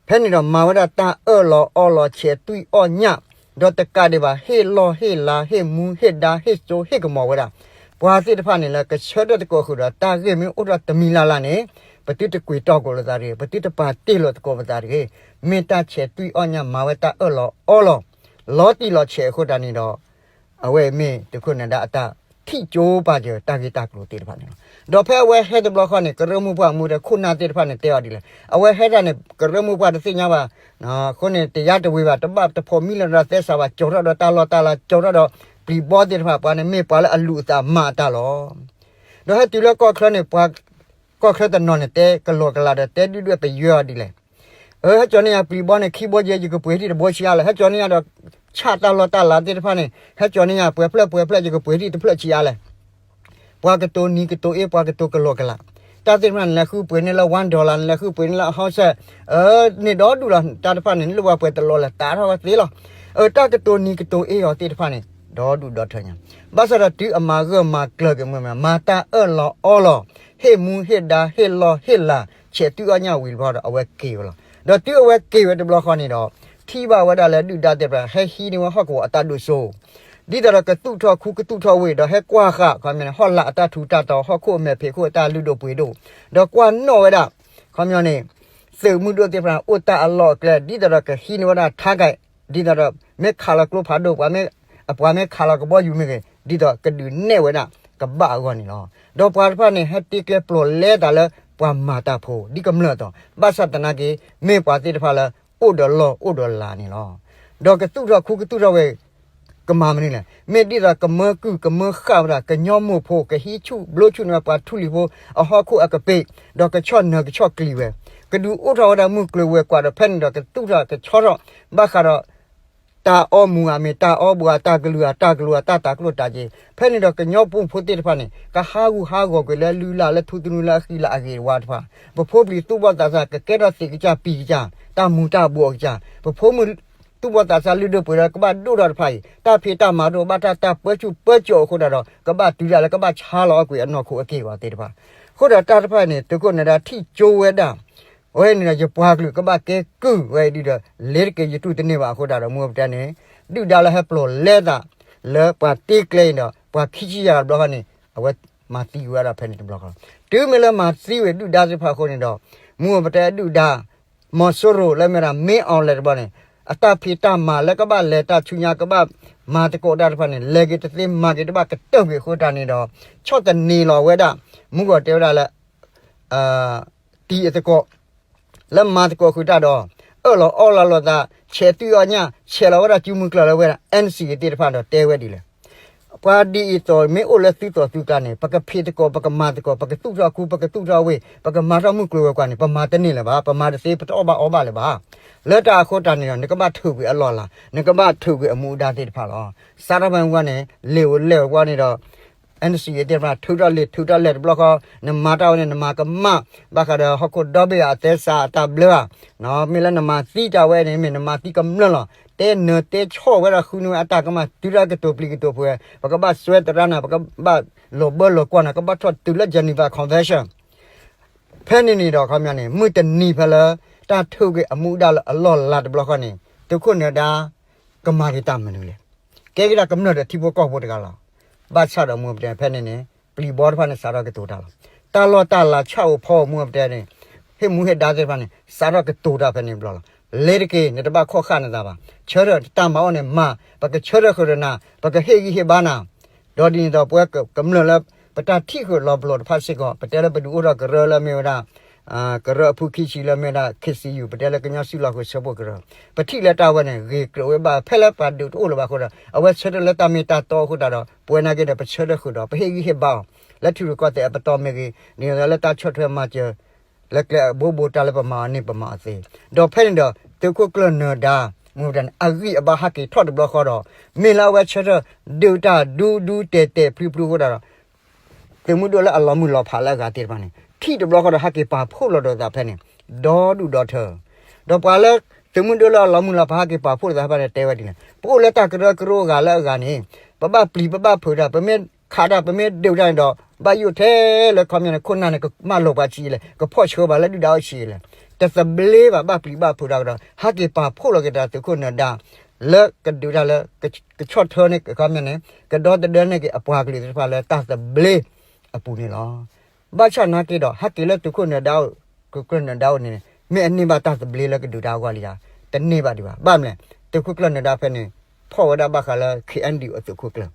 ဖဲန့ၣ်ဒီးမၤဝဲဒၣ်တၢ်အၢၣ်လီၤအီလီၤ ဆဲးတွံၢ်အီၣ်ညၣ်, ဒီးတကးဒံးဘၣ် ဟ့ၣ်လီၢ်ဟ့ၣ်လၤ ဟ့ၣ်မူဟ့ၣ်ဒါ ဟ့ၣ်စိဟ့ၣ်ကမီၤဝဲဒၣ် ပှၤသ့ၣ်တဖၣ်န့ၣ်လၢကဆၢထၢၣ်သကိးဃုာ်ဒီး တၢ်ဂ့ၢ်မ့ၢ်အိၣ်ထီၣ်တမံၤလၢ်လၢ်န့ၣ် ပသုတကွံာ်တီၢ်ကိးလိာ်သးတဂ့ၤ, ပသုတပာ်တ့ၢ်လိာ်သကိးပသးတဂ့ၤ. မ့ၢ်တၢ်ဆဲးတွံၢ်အီၣ်ညၣ် မၤဝဲတၢ်အၢၣ်လီၤအီလီၤ လီၤတံၢ်လီၤဆဲးအဃိတၢ်န့ၣ်ဒီး အဝဲအံၤမ့ၢ်သုးခိၣ်နၢၤဒါအတၢ်ထံၣ်ကၠိပာ်စၢၤတၢ်ဂ့ၢ်တၢ်ကျိၤသ့ၣ်တဖၣ်န့ၣ်လီၤ. ဒီးဖဲအဝဲဟဲတဘျီဃီန့ၣ် ကရၢမိၢ်ပှၢ်မူဒီးခိၣ်နၢ်သ့ၣ်တဖၣ်န့ၣ် တဲအီၤဒ်လဲၣ်, အဝဲဟဲတၢ်န့ၣ် ကရၢမိၢ်ပှၢ်တသ့ၣ်ညါဘၣ်, အဃိန့ၣ် တယါတဝ့ၤဘၣ်, တဘၣ်တဖိးမံလၢၤဒီးသဲစးဘၣ်, ကၠီၤထီၣ်ဒီးတၢ်လီၢ်တၢ်လၤ, ကၠီၤထီၣ်ဒီးပျံၤဘီသ့ၣ်တဖၣ်, ပှၤန့ၣ်မ့ၢ်ပှၤလၢအလူၤအသးမၤအတၢ်လီၤ. ဒီးဟဲတုၤလၢကီၢ်ချၢန့ၣ် ပှၤ ကီၢ်ချၢတနီၤန့ၣ် တဲကလီကလးဒီးတဲဒုၣ်ဒွဲၣ်ပယွဲအီၤဒ်လဲၣ်, အၢ ဟဲကၠီၤန့ၢ်ယၤပျံၤဘီန့ၣ် ခံဘီယဲ ယကပှ့ၤဒံးတဘီဆံးအါလဲၣ်, ဟဲကၠီၤန့ၢ်ယၤဒီး ဆၣ်တၢ်လီၢ်တၢ်လၤသ့ၣ်တဖၣ်န့ၣ် ဟဲကၠီၤန့ၢ်ယၤပှဲၤဖျၢၣ်ပှဲၤဖျၢၣ် ယကပှ့ၤဒံးတဖျၢၣ်ဆံးအါလဲၣ်. ပှၤကတိၤနံၤကတိၤအ့ ပှၤကတိၤကလီကလး, တၢ်သ့ၣ်တဖၣ်န့ၣ် လဲၤဃုပှ့ၤန့ၢ်လၢ one dollar န့ၣ် လဲၤဃုပှ့ၤန့ၢ်လၢအဟီစဲၣ်, အၢ န့ၣ်ဒီဒူၣ်လီၤ, တၢ်တဖၣ်န့ၣ် နလိၣ်ဝဲပှဲၤတလီၤလဲၣ် တၢ်ထီၣ်ဝဲသ့လီၤ. အၢ တၢ်ကတိၤနံၤကတိၤအ့အီၤသ့ၣ်တဖၣ်န့ၣ် ဒီဒူၣ်ဒီထၢညါ, ဘၣ်ဆၣ်ဒီးတုၤအမၤဂၢၢ်မၤကျၢၤက့ၤမ့ၢ်မ့ၢ် မၤတၢ်အၢၣ်လီၤအီလီၤ, ဟ့ၣ်မူဟ့ၣ်ဒါ ဟ့ၣ်လီၢ်ဟ့ၣ်လၤ ဆဲးတွံၢ်အီၣ်ညၣ်ဝံၤတဘျီဒီး အဝဲက့ၤဝဲလီၤ. ဒီးတုၤအဝဲက့ၤဝဲတဘျီဃီန့ၣ်ဒီး ထံၣ်ဘၣ်ဝဲဒၣ်လၢဒုၣ်ဒါသ့ၣ်တဖၣ် ဟဲဟံးန့ၢ်ဝဲဟီၣ်ကဝီၤအတၢ်ဒိၣ်စိ ဒ်သိးဒီးကသူၣ်ထီၣ်ခူကသူၣ်ထီၣ်ဝ့ၢ် ဒီးဟဲကွၢ်ဃာ် ခီပညီန့ၣ် ဟီၣ်လာ်အတၢ်ထူးတၢ်တီၤ ဟီၣ်ခိၣ်အမဲာ်ဖံးခိၣ်အတၢ်လုၢ်ဒိၣ်ပှ့ၤဒိၣ်, ဒီးကွၢ်နီၣ်ဝဲဒၣ် ခီပညီန့ၣ် သုးမုၢ်ဒိၣ်သ့ၣ်တဖၣ်န့ၣ် အိၣ်တၢ်အလီၢ်အကျဲ ဒ်သိးဒီးကဟံးန့ၢ်ဝဲဒၣ်ထါကဲ ဒ်သိးဒီး မ့ၢ်ခးလီၤကျိဖးဒိၣ် ပှၤမ့ၢ် အပှၤမ့ၢ်ခးလီၤကဘီယူၤမ့ၢ်ဂ့ၤ ဒ်သိးကဒုးနဲၣ်ဝဲဒၣ်ကဘၣ်အဂီၢ်န့ၣ်လီၤ. ဒီးပှၤတဖၣ်န့ၣ် ဟဲတ့ကျဲပျီၢ်လဲသးလၢပှၤမၤတၢ်ဖိ ဒ်ကမျၢၢ်အသိး ဘၣ်ဆၣ်သနာ်က့ မ့ၢ်ပှၤသ့ၣ်တဖၣ်လၢ အိၣ်ဒီးလီၢ်အိၣ်ဒီးလၤန့ၣ်လီၤ. ဒီးကသူၣ်ထီၣ်ခူကသူၣ်ထီၣ်ဝ့ၢ် ကမၤမနုၤလဲၣ်. မ့ၢ်ဒ်သိးကမၢကုၢ်ကမၢဃၣ်ဝဲဒၣ် ကညီမိၢ်ဖိ ကဟံးဆူၣ်ဘျိဆူၣ်န့ၢ်ဝဲပှၤထူလံၤဖိ အဟီၣ်ခိၣ်အကပ့ၤ ဒီးကဆီၣ်နၢၤကဆီၣ်ကျံၤဝဲ ကဒုးအိၣ်ထီၣ်ဝဲဒၣ်မုၢ်ကျိၤဝဲၤကွာ်ဒီး ဖဲန့ၣ်ဒီးကသူၣ်ထီၣ်ကဆီထီၣ် ဘၣ်ဃးဒီး တၢ်အီမူၤဧါ မ့ၢ်တၢ်အီဘှီးဧါ တၢ်ကလုၢ်ဧါ တၢ်ကလုၢ်ဧါ တၢ်တၤကျိၣ်တၤစ့, ဖဲန့ၣ်ဒီးကညီပိာ်မုၣ်ဖိသ့ၣ်တဖၣ်န့ၣ် ကဟးဂူာ်ဟးဂီၤကွံာ်လၢလုၢ်လၢ်လၢထူသနူလၢအဃံလၤအဂ့ၤတဝါတဖၣ်, ပဖိပလံၤသူၣ်ဘီၣ်သးစၢ် ကကဲထီၣ်သ့ၣ်ကစၢ်ပံၤကစၢ် တၢ်မူၤတၢ်ဘှီးအကစၢ်, ပဖိမုၣ်သူၣ်ဘီၣ်သးစၢ်လုၢ်ဒိၣ်ပှ့ၤဒိၣ်ကဘၣ်ဒိၣ်ထီၣ်တဖၣ်အံၤ တၢ်ဖံးတၢ်မၤဒိၣ်ဘၣ်တၢ် တၢ်ပၢဆူၣ်ပၢစိးအဃိတၢ်ဒီး ကဘၣ်တုၤဒၣ်လၢကဘၣ်ဆါလီၤအီၣ်ကွံာ်အနီၢ်ခိအက့ၢ်အဂီၤသ့ၣ်တဖၣ်, အဃိဒီးတၢ်တဖၣ်န့ၣ် သုးခိၣ်နၢၤဒါထံၣ်ကၠိဝဲဒၣ် အဝဲန့ၣ်ဒီး ယပှၤကလုာ်ကဘၣ်ကဲကုၢ်ဝဲအံၤဒုဒီး လဲၤတက့ၢ်ယတူၢ်တန့ၢ်ဘၣ်အဃိတၢ်ဒီး မူအပတဲန့ၣ် ဒုၣ်ဒါလၢဟဲပျိာ်လဲသး လၢပှၤတ့ကျဲအံၤဒီး ပှၤခံဆံယဲၢ်ဂၤတဘျီဃီန့ၣ် အဝဲမၤသံဝဲဒၣ်ဖဲန့ၣ်တဘျီဃီလီၤ. တုၤမ့ၢ်လၢမၤသံဝဲဒုၣ်ဒါသ့ၣ်တဖၣ်အဃိန့ၣ်ဒီး မူအပတဲဒုၣ်ဒါ မီၤစိရိၤလၢမ့ၢ်ဒၣ် မ့ၢ်အီၤလဲၤတဘျီန့ၣ် အတၢ်ဖံးတၢ်မၤလၢကဘၣ်လဲၤတၢ်ဆူညါ ကဘၣ်မၤသကိးတၢ်တဖၣ်န့ၣ် လဲၤက့ၤတသ့ မၤက့ၤတဘၣ်ကတၢၢ်ကွံာ်အဃိတၢ်န့ၣ်ဒီး ဆီၣ်သနံးလီၤဝဲဒၣ် မူဂီၤတဲဝဲဒၣ်လၢ တံၤအသကိး လၢမၤသကိးဃုာ်တၢ်ဒီး အၢၣ်လီၤအီလီၤလိာ်သး ဆဲးသွံၣ်အီၣ်ညၣ် ဆဲးလီၤဝဲဒၣ်စုမုၢ်ကျၢၢ်လၢဝဲဒၣ် NCA သ့ၣ်တဖၣ်ဒီးတဲဝဲဒ်လဲၣ်. ပှၤဒ်အံၤသိးမ့ၢ်အိၣ်လၢသုသိးသုကျါန့ၣ် ပကဖံးသကိး ပကမၤသကိး ပကသူၣ်ထီၣ်ခူ ပကသူၣ်ထီၣ်ဝ့ၢ် ပကမၤထီၣ်မုၢ်ကျိၤဝဲၤကွာ်န့ၣ် ပမၤတန့ၢ်လၢၤဘၣ် ပမၤတသ့ ပတအီၣ်ဘၣ်အီဘၣ်လၢၤဘၣ်. လၢတၢ်အဃိတၢ်န့ၣ်ဒီး နကဘၣ်ထုးကွံာ်အလီၢ်အလၤ နကဘၣ်ထုးကွံာ်အမူအဒါသ့ၣ်တဖၣ်လီၤ. စးထီၣ်ဖဲန့ၣ်ဝဲန့ၣ် လဲၤအိၣ်လဲၤဝဲန့ၣ်ဒီး NCA သ့ၣ်တဖၣ် ထုးထီၣ်လဲၤ ထုးထီၣ်လဲၤတဘျီဃီ နမၤတၢ်ဝဲန့ၣ် နမၤကမၣ် ဘၣ်ဃးဒီးဟီၣ်ခိၣ်ဒီဘ့ၣ်အသဲစးအတၢ်ဘျၢဧါ, မ့ၢ်လၢနမၤသံတၢ်ဝဲန့ၣ် မ့ၢ်နမၤသံကမျၢၢ်လီၤ. တဲနၢၤတဲဆီၣ်ဝဲဒၣ်ဃုန့ၢ်ဝဲအတၢ်ကမၣ် တုၤဒၣ်ကတိၤပျံၤကတိၤဖုးဝဲ ပကဘၣ်စွဲသရၣ်နၤ ပကဘၣ်လီၤဘၢလီၤကွၢ်နၤ ကဘၣ်ထီၣ်တုၤလၢ Geneva Convention ဖဲန့ၣ်န့ၣ်ဒီး ခီပညီန့ၣ် မုၢ်တနံၤဖဲလၢ တၢ်ထုးကွံာ်အမူအဒါလၢအလီၢ်လၤတဘျီဃီန့ၣ် သုးခိၣ်နၢၤဒါ ကမၤက့ၤတၢ်မနုၤလဲၣ်. ကဲက့ၤတၢ်ကမျၢၢ်ဒီးထံဖိကီၢ်ဖိတဂၤလီၤ. ဘၣ်ဆၣ်ဒီးမူပတဲဖဲန့ၣ်န့ၣ် ပျံၤဘီတဖၣ်န့ၣ် စးထီၣ်ကတိၤတၢ်လီၤ. တၢ်လီၢ်တၢ်လၤဆၣ်ဧိၤဖီဧိၤမူပတဲန့ၣ် ဟ့ၣ်မူဟ့ၣ်ဒါသ့ၣ်တဖၣ်န့ၣ် စးထီၣ်ကတိၤတၢ်ဖဲန့ၣ်တဘျီလီၤ. လဲၤတက့ၢ် နတဘၣ်ခီၣ်ဃာ်နသးဘၣ်. ဆၢထၢၣ်တၢ်မၤအီၣ်န့ၣ်မၤ ပကဆၢထၢၣ်ဃုာ်ဒီးနၤ ပကဟ့ၣ်ဂံၢ်ဟ့ၣ်ဘါနၤ ဒီးဒ်န့ၣ်ဒီး ပဝဲကမျၢၢ်လၢ ပတၢ်ထံၣ်ဃုာ်လီၤပလိာ်တဖၣ်စ့ၢ်ကီး ပတဲလၢပဒုးအိၣ်ထီၣ်ကရၢလၢမ့ၢ်ဝဲဒၣ် ကရၢအဖုခံဆံလၢမ့ၢ်ဝဲဒၣ် KCU ပတဲလၢကညီစုလီၢ်ဃုာ်ဆၢဖှိၣ်ကရၢ ပထံၣ်လၢတၢ်ဝဲန့ၣ် ဂ့ၤကြၢးဝဲဘၣ် ဖဲလၢပှၤဒုးတအိၣ်လၢၤဘၣ်အဃိဒီး အဝဲဆၢထၢၣ်လၢတၢ်မ့ၢ်တၢ်တီအဃိတၢ်ဒီး ပဝဲနာ်က့ဒီး ပဆၢထၢၣ်ဃုာ်ဒီး ပဟ့ၣ်ဂံၢ်ဟ့ၣ်ဘါအီၤ လၢထံရူၢ်ကီၢ်သဲးအပတီၢ်မ့ၢ်ဂ့ၤ ဒ်န့ၣ်လၢတၢ်ဆီၣ်ထွဲမၤစၢၤ လၢကျဲအဘိဘိတၢ်လၢပမၤအီၤန့ၣ် ပမၤအီၤသ့. ဒီးဖဲန့ၣ်ဒီး သုးခိၣ်ကျၢၢ်နၢၤဒါ မူပတဲန့ၣ် အဂံၢ်အဘါဟးက့ၤထီၣ်တဘျီဃီဒီး မ့ၢ်လၢအဝဲဆၢထၢၣ် ဒုးတၢ်ဒူဒူတဲာ်တဲာ်ဖျုးဖျုးအဃိတၢ်ဒီး သုးမုၢ်ဒိၣ်လၢအလီၤမုၢ်လီၤဖးလၢအဂၤသ့ၣ်တဖၣ်န့ၣ် ထံၣ်တဘျီဃီဒီး ဟးက့ၤပာ်ဖှိၣ်လီၤဒီးသးဖဲန့ၣ် ဒီဒူၣ်ဒီထၢ ဒီးပှၤလၢ သုးမုၢ်ဒိၣ်လၢအလီၤမုၢ်လီၤဖးဟးက့ၤပာ်ဖှိၣ်လိာ်သးဖဲန့ၣ် တဲဝဲဒ်လဲၣ်, ပအိၣ်လၢတၢ်ကရၢကရိအဂၤလၢအဂၤန့ၣ် ပဘၣ်ပျံၤပဘၣ်ဖုးတၢ် ပမ့ၢ်ခးတၢ် ပမ့ၢ်ဒုးတၢ်န့ၣ်ဒီး ဘၣ်ယိၣ်ထဲလၢခီပညီန့ၣ် ခိၣ်နၢ်န့ၣ် ကမၢလိာ်ပှၤဆံးလဲၣ် ကဖီၣ်ဆှၢပှၤလၢဒုၣ်ဒါအိၣ်ဆံးလဲၣ်, တသဘျ့ဘၣ် ဘၣ်ပျံၤဘၣ်ဖုးတၢ်ကဒီး ဟးက့ၤပာ်ဖှိၣ်လီၤက့ၤတၢ်သုးခိၣ်နၢၤဒါ လၢကဒုးတၢ်လၢ ကဆီၣ်ထွဲန့ၢ်က့ၤခီပညီန့ၣ် ကဒီသဒၢန့ၢ်က့ၤအပှၤကလုာ်သ့ၣ်တဖၣ်လၢတၢ်သဘျ့အပူၤန့ၣ်လီၤ. ဘၣ်ဆၣ်နာ်က့ဒီး ဟဲက့ၤလၢသုးခိၣ်နၢၤဒါအိၣ် သုးခိၣ်ကျၢၢ်နၢၤဒါအိၣ်န့ၣ် မ့ၢ်အန့ၢ်ဘၣ်တၢ်သဘျ့လၢကဒုးတၢ်အဂီၢ်လံဧါ, တန့ၢ်ဘၣ်ဒံးဘၣ်. ဘၣ်မနုၤလဲၣ်, သုးခိၣ်ကျၢၢ်နၢၤဒါဖဲန့ၣ် ဖီၣ်ဝဲဒၣ်ဘၣ်ဃးလၢ KNDO အသုးခိၣ်ကျၢၢ်,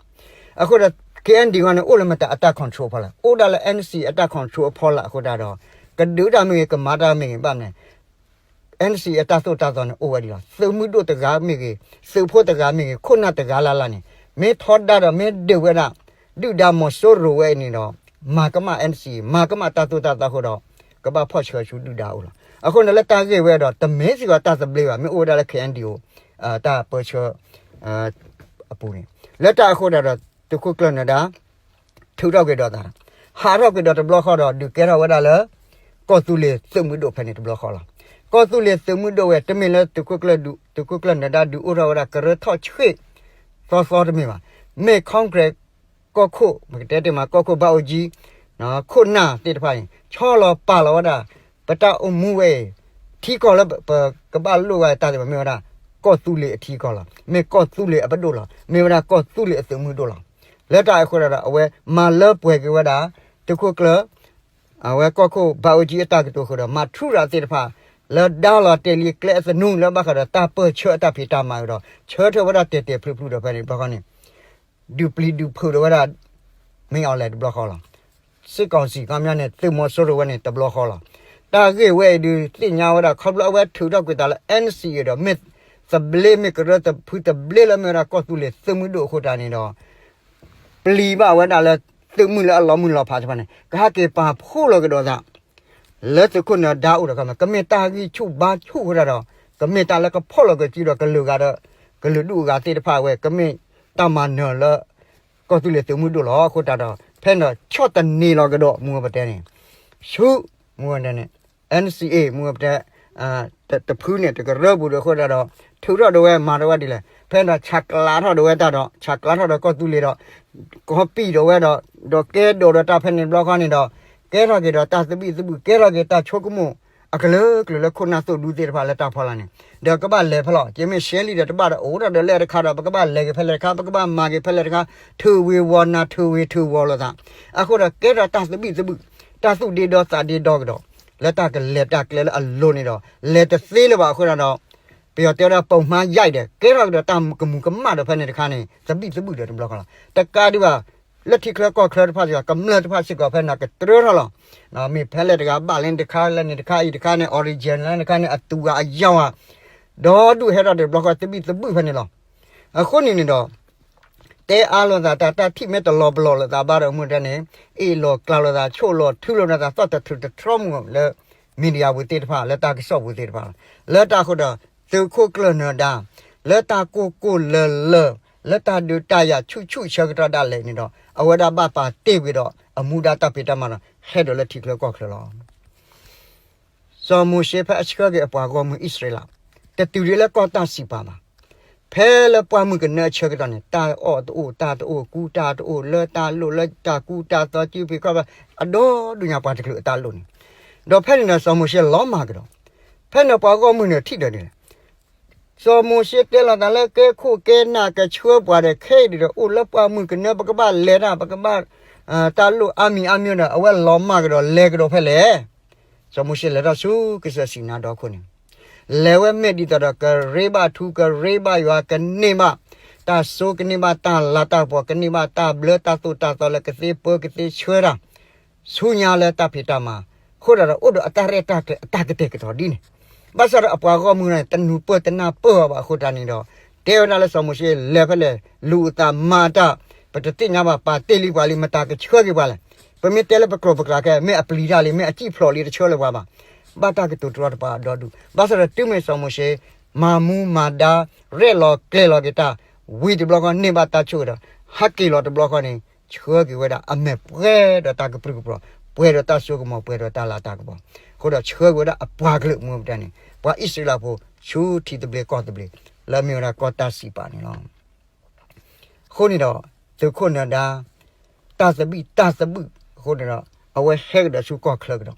အဃိဒီး KNDO န့ၣ် အိၣ်လၢမတၤအတၢ် control အဖီလာ်, အိၣ်ဒၣ်လၢ NCA အတၢ် control အဖီလာ်အဃိတၢ်ဒီး ကဒုးတၢ်မ့ၢ်ဂ့ၤ ကမၤတၢ်မ့ၢ်ဂ့ၤ ဘၣ်မနုၤလဲၣ် NCA အတၢ်သိၣ်တၢ်သီန့ၣ်အိၣ်ဝဲဒၣ်လီၤ. သုးမုၢ်ဒိၣ်တဂၤမ့ၢ်ဂ့ၤ, သုးဖိတဂၤမ့ၢ်ဂ့ၤ, ခိၣ်နၢ်တဂၤလၢ်လၢ်န့ၣ် မ့ၢ်ထီဒါဒီးမ့ၢ်ဒုးဝဲဒၣ် ဒုၣ်ဒါမီၤစိရိၤဝဲအံၤန့ၣ်ဒီး မၤကမၣ် NCA မၤကမၣ်တၢ်သိၣ်တၢ်သီအဃိဒီး ကဘၣ်ဖီၣ်ဆှၢဆူဒုၣ်ဒါအအိၣ်လီၤ. အဃိန့ၣ်လၢတၢ်ဂ့ၢ်ဝဲဒီး တမ့ၢ်စ့ၢ်ကီးတၢ်သဘျ့ဘၣ် မ့ၢ်အိၣ်ဝဲဒၣ်လၢ KNDO တၢ်ပၢဆှၢ အပူၤန့ၣ် လၢတၢ်အဃိဒီး သုးခိၣ်ကျၢၢ်နၢၤဒါ ထုးထီၣ်ကွံာ်ဒီးသး, ဟးထီၣ်ကွံာ်ဒီးတဘျီဃီဒီး ဒုးကဲထီၣ်ဝဲဒၣ်လၢ ကီၢ်သူလ့ၤသုးမုၢ်ဒိၣ်ဖဲန့ၣ်တဘျီဃီလီၤ. ကီၢ်သူလ့ၤသုးမုၢ်ဒိၣ်ဝဲ တမ့ၢ်လၢသုးခိၣ်ကျၢၢ်ဒုး သုးခိၣ်ကျၢၢ်နၢၤဒါဒုးအိၣ်ထီၣ်ဝဲဒၣ်ကရၢထီၣ်ဆှ့ၣ်သီသီတမ့ၢ်ဘၣ်. မ့ၢ် Congress ကီၢ်ခိၣ် ပကတဲတ့ၢ်မး ကီၢ်ခိၣ်ဘၣ်အိၣ်ကၠံ ခိၣ်နၢ်သ့ၣ်တဖၣ်န့ၣ် ဆီလီၤပာ်လီၤဝဲဒၣ် ပတၢ်အိၣ်မူဝဲအံၤ ထံကီၢ်လၢပကဘၣ်လိၣ်ဝဲတၢ်သ့ၣ်တဖၣ် မ့ၢ်ဝဲဒၣ် ကီၢ်သူလ့ၤအထံကီၢ်လီၤ. မ့ၢ်ကီၢ်သူလ့ၤအပဒိၣ်လီၤ. မ့ၢ်ဝဲဒၣ်ကီၢ်သူလ့ၤအသုးမုၢ်ဒိၣ်လီၤ. လၢတၢ်အဃိဒီး အဝဲမၤလၢပှဲၤက့ၤဝဲဒၣ် သုးခိၣ်ကျၢၢ် အဝဲကီၢ်ခိၣ်ဘၣ်အိၣ်ကၠံအတၢ်ကတိၤဃုာ်ဒီး မၤထူရၤသ့ၣ်တဖၣ် လၢဒါလီၤတဲာ်လံကျဲအသနူလၢဘၣ်ဃးဒီးတၢ်ပၢၢ်ဆၢအတၢ်ဖံးတၢ်မၤအံၤဒီး ဆၢထၢၣ်ဝဲဒၣ်တဲာ်တဲာ်ဖျုးဖျုးဒီးဖဲန့ၣ်တဘျီဃီန့ၣ် ဒုးပျံၤဒုးဖုးဒီးဝဲဒၣ် မ့ၢ်အီၤလဲၣ်တဘျီဃီလီၤ. စစ်ကောင်စီ ခီပညီန့ၣ် သုးမီၤစိရိၤဝဲန့ၣ်တဘျီဃီလီၤ. တၢ်ဂ့ၢ်ဝဲအံၤဒုးသ့ၣ်ညါဝဲဒၣ် ခီဖျိအဝဲထုးထီၣ်ကွံာ်သးလၢ NCA ဒီး မ့ၢ်သဘျ့မ့ၢ်ကရၢတဖုသဘျ့လၢမ့ၢ်ဝဲဒၣ်ကီၢ်သူလ့ၤသုးမုၢ်ဒိၣ်အဃိတၢ်န့ၣ်ဒီး ပျံၤဘၣ်ဝဲဒၣ်လၢ သုးမုၢ်လၢအလီၤမုၢ်လီၤဖးသ့ၣ်တဖၣ်န့ၣ် ကဟဲက့ၤပာ်ဖှိၣ်လီၤကဒီးသး လၢသုးခိၣ်နၢၤဒါအိၣ်ဒီး ကမ့ၢ်တၢ်ဂံၢ်ဆူၣ်ဘါဆူၣ်အဃိတၢ်ဒီး ကမ့ၢ်တၢ်လၢကဖီၣ်လီၤက့ၤစုဒီးကလုာ်ဂၤဒီး ကလုာ်ဒူၣ်အဂၤသ့ၣ်တဖၣ်ဝဲ ကမ့ၢ်တၢ်မၤနၢၤလၢ ကီၢ်သူလ့ၤသုးမုၢ်ဒိၣ်လီၤ. အဃိသတးဒီး ဖဲန့ၣ်ဒီးဆီၣ်သနံးလီၤကဒီး မူဝဲပတဲန့ၣ် ဆူ မူဝဲဒၣ်န့ၣ် NCA မူဝဲပတဲ တဖုန့ၣ် တကရၢပူၤဒီးအဃိသတးဒီး ထုးထီၣ်ဒိးဝဲမၤဒိးဝဲဒ်လဲၣ် ဖဲန့ၣ်ဒီးဆဲးကျိးထီၣ်ဒိးဝဲတၢ်ဒီး ဆဲးကျိးထီၣ်ဒီးကီၢ်သူလ့ၤဒီး ကီၢ်ပံၣ်ဒိးဝဲဒီး ဒီးကဲဒိးဒီးတၢ်ဖဲန့ၣ်တဘျီဃီန့ၣ်ဒီး ကဲထီၣ်က့ၤဒီးတၢ်သဘံၣ်သဘုၣ် ကဲထီၣ်က့ၤတၢ်ဆိကမိၣ် အကလုာ်ကလုာ်လၢခိၣ်နၢ်သိၣ်ဒူသ့ၣ်တဖၣ်လၢတၢ်ဖီလာ်န့ၣ် ဒီးကဘၣ်လဲၤဖဲလဲၣ် ကမ့ၢ်ရှဲလံဒီးတဘၣ်ဒီးအိၣ်ထီၣ်ဒီးလဲၣ်တခါဒီး ပကဘၣ်လဲၤက့ၤဖဲလဲၣ်တခါ ပကဘၣ်မၤက့ၤဖဲလဲၣ်တခါ ထုးဝ့ၤဝီၤနၤ ထုးဝ့ၤထုးဝီၤလိာ်သး အဃိဒီးကဲထီၣ်တၢ်သဘံၣ်သဘုၣ် တၢ်သူၣ်ဒ့ဒီသးဒ့ဒီကဒီး လၢတၢ်ကလဲၤတၢ်ကျဲလၢအလိၤန့ၣ်ဒီး လဲၤတသ့လၢၤဘၣ်အဃိဒီး ပယီၤတဲဝဲဒၣ် ပိာ်မှါယဲၢ် ဒီး ကဲထီၣ်ကဒီးတၢ်ကမူၤကမၣ်ဒီးဖဲန့ၣ်တခါန့ၣ် သဘံၣ်သဘုၣ်ဒီးတဘျီဃီလီၤ. တကးဒံးဘၣ် လၢထံချၢကီၢ်ချၢတဖၣ်စ့ၢ်ကီး ကမျၢၢ်တဖၣ်စ့ၢ်ကီးဖဲန့ၣ်ကတြၢထီၣ်လီၤ. မ့ၢ်ဖဲလဲၣ်တဂၤဘၣ်လဲၣ်န့ၣ်တခါ လဲၣ်န့ၣ်တခါအံၤတခါန့ၣ် origin လဲၣ်န့ၣ်တခါန့ၣ် အသူၣ်ဂၤအယၢ်ဂၤ ဒီဒူၣ်ဟဲထီၣ်ဒီးတဘျီဃီ သဘံၣ်သဘုၣ်ဖဲန့ၣ်လီၤ. အဃိန့ၣ်န့ၣ်ဒီး တဲအါလိာ်သးတၢ် တၢ်ထံၣ်မ့ၢ်တလီၤပလိာ်လိာ်သးဘၣ်ဒီး မူတဲန့ၣ် အ့ၣ်လိာ်ကျါလိာ်သး ဆိၣ်လီၤထုလိာ်သး သီၣ်တထြူးတထြီမူၤလၢ media ပူၤသ့ၣ်တဖၣ် လၢတၢ်ကစီၣ်ပူၤသ့ၣ်တဖၣ်လီၤ. လၢတၢ်အဃိဒီး သုးခိၣ်ကျၢၢ်နၢၤဒါ လၢတၢ်ကိၢ်ကိၢ်လၢၤလၢၤ လၢတၢ်ဒုးတၢ်ယၤဆူၣ်ဆူၣ်ဆၢကတီၢ်ဒၣ်လဲာ်န့ၣ်ဒီး အဝဲဒၣ်ဘၣ်ပာ်တ့ၢ်ကွံာ်ဒီး အမူဒါတၢ်ဖံးတၢ်မၤဒီး ဟဲဒီးလၢထံချၢကီၢ်ချၢလီၤ. စီၤမိၤၡ့ဖဲအဆှၢက့ၤအပှၤဂီၢ်မုၢ်အံၣ်စရ့လး တတုၤဒံးလၢကီၢ်တၢ်စံးပာ်ဘၣ်. ဖဲလၢပှၢ်မုၢ်ကနၢအဆၢကတီၢ်န့ၣ် တၢ်အီၣ်တအိၣ် တၢ်တအိၣ် ကူတၢ်တအိၣ် လၢတၢ်လိၣ်လၢတၢ်ကူတၢ်သိး စုဖံးခီၣ်ဘၣ် အဒီဒူၣ်ညါပှၤတချုးအတၢ်လိၣ်န့ၣ်, ဒီးဖဲန့ၣ်ဒီး စီၤမိၤၡ့လီၤမၢ်ကဒီး, ဖဲန့ၣ်ပှၤဂီၢ်မုၢ်န့ၣ်ထံၣ်ဒီးဒ်လဲၣ် စီၤမိၤၡ့တဲလိာ်သးလၢကဲခိၣ်ကဲနၢ်ကဆှၢပှၤဒီး ခဲအံၤဒ်ဒီး အိၣ်လၢပှၢ်မုၢ်ကနၢ ပကဘၣ်လဲၤတၢ် ပကဘၣ် တၢ်လိၣ်အါမံၤအါမံၤဒီး အဝဲလီၤမၢ်ကဒီး လဲၤကဒီးဖဲလဲၣ်. စီၤမိၤၡ့လဲၤထီၣ်ဆူကစၢၢ်စံၤနါဒီခိၣ်န့ၣ်, လဲၤဝဲမ့ၢ်ဒ်သိးဒီး ကရ့ဘၣ်ထူ ကရ့ဘၣ်ယွၤ ကန့ၢ်ဘၣ်တၢ်စိ ကန့ၢ်ဘၣ်တၢ်လၤတၢ်ကပီၤ ကန့ၢ်ဘၣ်တၢ်ဘျၢတၢ်သိၣ်တၢ်သီလၢကသ့ပၢကသ့ဆှၢတၢ် ဆူညါလၢတၢ်ဖံးတၢ်မၤ, အဃိဒီးအိၣ်ဒီးအတၢ်ရဲၣ်တၢ်ကျဲၤအတၢ်ကတဲာ်ကတီၤဒ်န့ၣ်, ဘၣ်ဆၣ်ဒီးအပှၤဂီၢ်မုၢ်န့ၣ် တနူၤပၢၢ်တနၢ်ပၢၢ်အီၤဘၣ်အဃိတၢ်န့ၣ်ဒီး, တဲဝဲဒၣ်လၢစီၤမိၤၡ့လဲၤဖဲလဲၣ် လူၤအသးမၤတၢ်, ပတသ့ၣ်ညါဘၣ် ပာ်တ့ၢ်လံပှၤလံ မတၤကဆှၢက့ၤပှၤလဲၣ်, ပမ့ၢ်တဲလၢပကျိာ်ပကျါခဲ မ့ၢ်အပျံၤတၢ်လံ မ့ၢ်အစံၣ်ဖျိးလံ တဆှၢလၢၤပှၤဘၣ်, ဘၣ်တၢ်ကတိၤတရီတပါအဒီဒူၣ်, ဘၣ်ဆၣ်ဒီးတုၤမ့ၢ်စီၤမိၤၡ့ မၤမူမၤဒါ ရဲၣ်လီၤကျဲၤလီၤက့ၤတၢ်, ဝံၤတဘျီဃီန့ၢ်ဘၣ်တၢ်ဆိၣ်ဂ့ၤဒီး ဟးက့ၤလီၤတဘျီဃီန့ၣ် ဆှၢက့ၤဝဲဒၣ်အမဲာ်ပှဲၤဒီးတၢ်ကပြုၢ်ကပြီၤ, ပှဲၤဒီးတၢ်စိကမီၤ ပှဲၤဒီးတၢ်လၤတၢ်ကပီၤ, အဃိဒီးဆှၢက့ၤဝဲဒၣ်အပှၤကလုာ်မူပတဲန့ၣ် ပှၤအံၣ်စရ့လးဖိ ဆူထံသဘျ့ကီၢ်သဘျ့ လၢအမ့ၢ်ဝဲဒၣ်ကီၢ်တၢ်စံးပာ်န့ၣ်လီၤ. အဃိန့ၣ်ဒီး သုးခိၣ်နၢၤဒါ တၢ်သဘံၣ်တၢ်သဘုၣ်အဃိန့ၣ်ဒီး အဝဲဟဲကဒီးဆူကီၢ်ချၢကဒီး,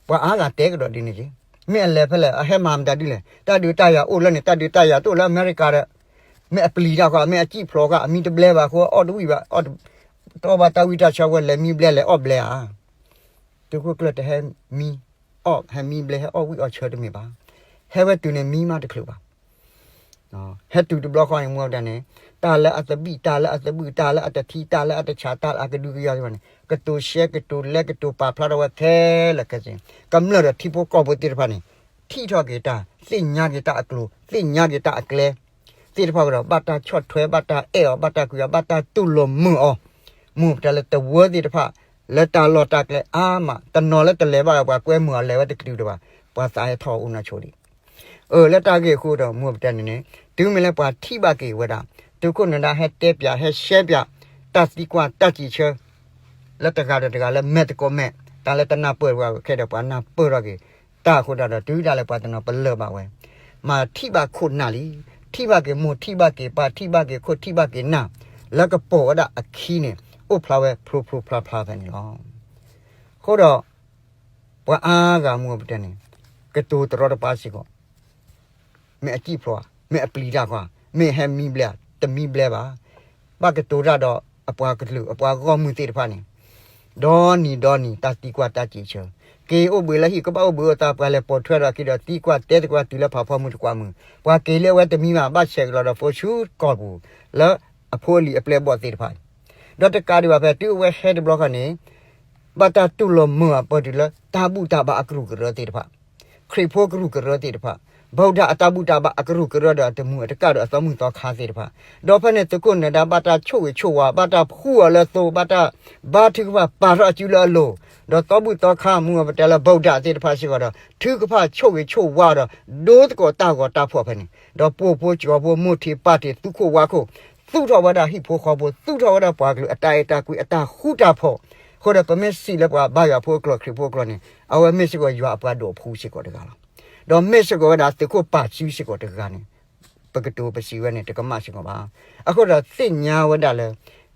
ပှၤအါဂၤတဲကဒီးဒ်န့ၣ်က့, မ့ၢ်အလဲၤဖဲလဲၣ် အဟဲမၤမတၤဒ်လဲၣ်, တၢ်ဒုးတၢ်ယၤအိၣ်လၢန့ၣ် တၢ်ဒုးတၢ်ယၤတအိၣ်လၢအမဲရကၤဒီး, မ့ၢ်အပျံၤတၢ်ဃီ မ့ၢ်အစံၣ်ဖျိးဃီ အမံတဘျဲဘၣ်အဃိ အီၣ်တဝံၣ်ဘၣ် အီၣ်တဘၣ်တၢ်ဝံၣ်တၢ်ဆၢဝဲ လဲၤမံဘျဲလဲၤအီၣ်ဘျဲဧါ သုးခိၣ်ကျၢၢ်တဟဲမံအီၣ် ဟဲမံဘျဲ ဟဲအီၣ်ဝံၣ်အီၣ်ဆၢတမ့ၢ်ဘၣ်, ဟဲဝဲတုၤန့ၣ်မံမးတချုးဘၣ်, ဟဲတုၤတဘျီဃီန့ၣ် မူဝဲဒၣ်န့ၣ် တၢ်လၢအသဘံၣ် တၢ်လၢအသဘုၣ် တၢ်လၢအတထံ တၢ်လၢအတဆး တၢ်လၢအကဒုကယၤသ့ၣ်တဖၣ်န့ၣ် ကတိၤရှဲကတိၤလဲကတိၤပာ်ဖျါထီၣ်ဝဲခဲလၢာ်ခဲဆ့, ကမျၢၢ်ဒီးထံဖိကီၢ်ဖိသ့ၣ်တဖၣ်န့ၣ် ထံၣ်ထီၣ်က့ၤတၢ် သ့ၣ်ညါက့ၤတၢ်အကျိၤ သ့ၣ်ညါက့ၤတၢ်အကျဲ သ့ၣ်တဖၣ်ကဒီး ဘၣ်တၢ်ဆီၣ်ထွဲ ဘၣ်တၢ်အဲၣ်အီၤ ဘၣ်တၢ်ကွံာ်အီၤ ဘၣ်တၢ်တူၢ်လိာ်မုာ်အီၤ, မူပတဲလၢတဝၢသ့ၣ်တဖၣ် လၢတၢ်လီၢ်တၢ်ကျဲအါမး တနီၤလၢတလဲၤဘၣ်ဒီးပှၤကွဲမုာ်အီၤ လဲၤဝဲတကတုၤဒံးဘၣ်, ပှၤသးဟဲထီၣ်အိၣ်နီၢ်ဆိဒံး အၢ လၢတၢ်ဂ့ၢ်အဃိဒီး မူပတဲန့ၣ်န့ၣ် တုၤမ့ၢ်လၢပှၤထံၣ်ဘၣ်က့ၤဝဲဒၣ် သုးခိၣ်နၢၤဒါဟဲတဲပၠး ဟဲရှဲပၠး တၢ်သံကွၢ်တၢ်စံးဆၢ လၢတဂၤဒီးတဂၤလၢမဲာ်သကိးမဲာ် တၢ်လၢတနၢ်ပၢၢ်တပှၤခဲဒီးပှၤနၢ်ပၢၢ်ထီၣ်က့ၤ တၢ်အဃိတၢ်ဒီး တုၤဒၣ်လဲာ်ပှၤတနီၤပလၢၢ်ဘၣ်ဝဲ မၤထံၣ်ဘၣ်ခိၣ်နၢ်လံ, ထံၣ်ဘၣ်က့ၤမိၢ် ထံၣ်ဘၣ်က့ၤပၢ် ထံၣ်ဘၣ်က့ၤခိၣ် ထံၣ်ဘၣ်က့ၤနၢ် လၢကပိာ်ဝဲဒၣ်အခံန့ၣ် အိၣ်ဖျါဝဲဖျိဖျိဖျါဖျါဖဲန့ၣ်လီၤ. အဃိဒီး ပှၤအါဂၤမူပတဲန့ၣ် ကတိၤတရီတပါစ့ၢ်ကီး မ့ၢ်အစံၣ်ဖျိးဧါ, မ့ၢ်အပျံၤတၢ်ဃီဧါ, မ့ၢ်အဟဲမံဘျဲဧါ, တမံဘျဲဘၣ်. ဘၣ်ကတိၤတၢ်ဒီးအပှၤကလုာ် အပှၤဂီၢ်မုၢ်သ့ၣ်တဖၣ်န့ၣ် ဒီနံၤဒီနံၤ တၢ်သံကွၢ်တၢ်စံးဆၢ, က့ၤအိၣ်ဘှံးလၢဟံၣ် ကဘၣ်အိၣ်ဘှံးအိၣ်သါ ပှၤလဲၤပိာ်ထွဲဒီးအခံဒီး သံကွၢ်တဲသကိးတုၤလၢဖးဖီမုၢ်တကွၢ်မုၢ်, ပှၤက့ၤလၢအဝဲတမံဘၣ် ဘၣ်ဆဲးကလီၤဒီးဖိဆူကီၢ်ပူၤ လၢအဖိအလံၤအပျဲၢ်အဘီၣ်သ့ၣ်တဖၣ် ဒီးတကးဒံးဘၣ်ဖဲ တုၤအဝဲဟဲတဘျီဃီန့ၣ် ဘၣ်တၢ်တူၢ်လိာ်မုာ်အပၢၢ်တုၤလၢ တၢ်ဘူၣ်တၢ်ဘါအကရူၢ်ကရၢသ့ၣ်တဖၣ်, ခရံာ်ဖိကရူၢ်ကရၢသ့ၣ်တဖၣ်, ဗုဒ္ဓအတၢ်ဘူၣ်တၢ်ဘါအကရူၢ်ကရၢဒီးအတမုာ်အတကၣ်ဒီးအသီမုၢ်သီခါသ့ၣ်တဖၣ်, ဒီးဖဲန့ၣ်သုးခိၣ်နၢၤဒါဘၣ်တၢ်ဆိၣ်ဂ့ၤဆိၣ်ဝါ ဘၣ်တၢ်ဖှူအီၤလၢသိ ဘၣ်တၢ်ဘါထုကဖၣ်ပာ်ထီၣ်အစုလၢအလိၤ, ဒီးသီဘူၣ်သီခါမူအပတဲလၢ ဗုဒ္ဓ သ့ၣ်တဖၣ်စ့ၢ်ကီးဒီး ထုကဖၣ်ဆိၣ်ဂ့ၤဆိၣ်ဝါဒီး ဒိသကိးတၢ်ဂီၤတၢ်ဖှီၣ်ဖဲန့ၣ်, ဒီးပိာ်ဖိကၠီၤဖိမိၢ်ထံးပၢ်ထံးသူခိၣ်ဝါခိၣ် သူၣ်ထီၣ်ဝဲဒၣ်ဟံၣ်ဖိဃီဖိ သူၣ်ထီၣ်ဝဲဒၣ်ပှၤကလုာ်အတၢ်အဲၣ်တၢ်ကွံအတၢ်ဃူတၢ်ဖိး, အဃိဒီးပမ့ၢ်စံးလၢပှၤဘါယွၤဖိအကျိာ်ခရံာ်ဖိအကျိာ်န့ၣ် အဝဲမ့ၢ်စ့ၢ်ကီးယွၤအပှၤဒိးဖှူစ့ၢ်ကီးတဂၤလီၤ. ဒီးမ့ၢ်စ့ၢ်ကီးဝဲဒၣ်သုးခိၣ်ပာ်စုစ့ၢ်ကီးတဂၤန့ၣ် ပကတိၤပစံးဝဲန့ၣ် တကမၣ်စ့ၢ်ကီးဘၣ်. အဃိဒီးသ့ၣ်ညါဝဲဒၣ်လၢ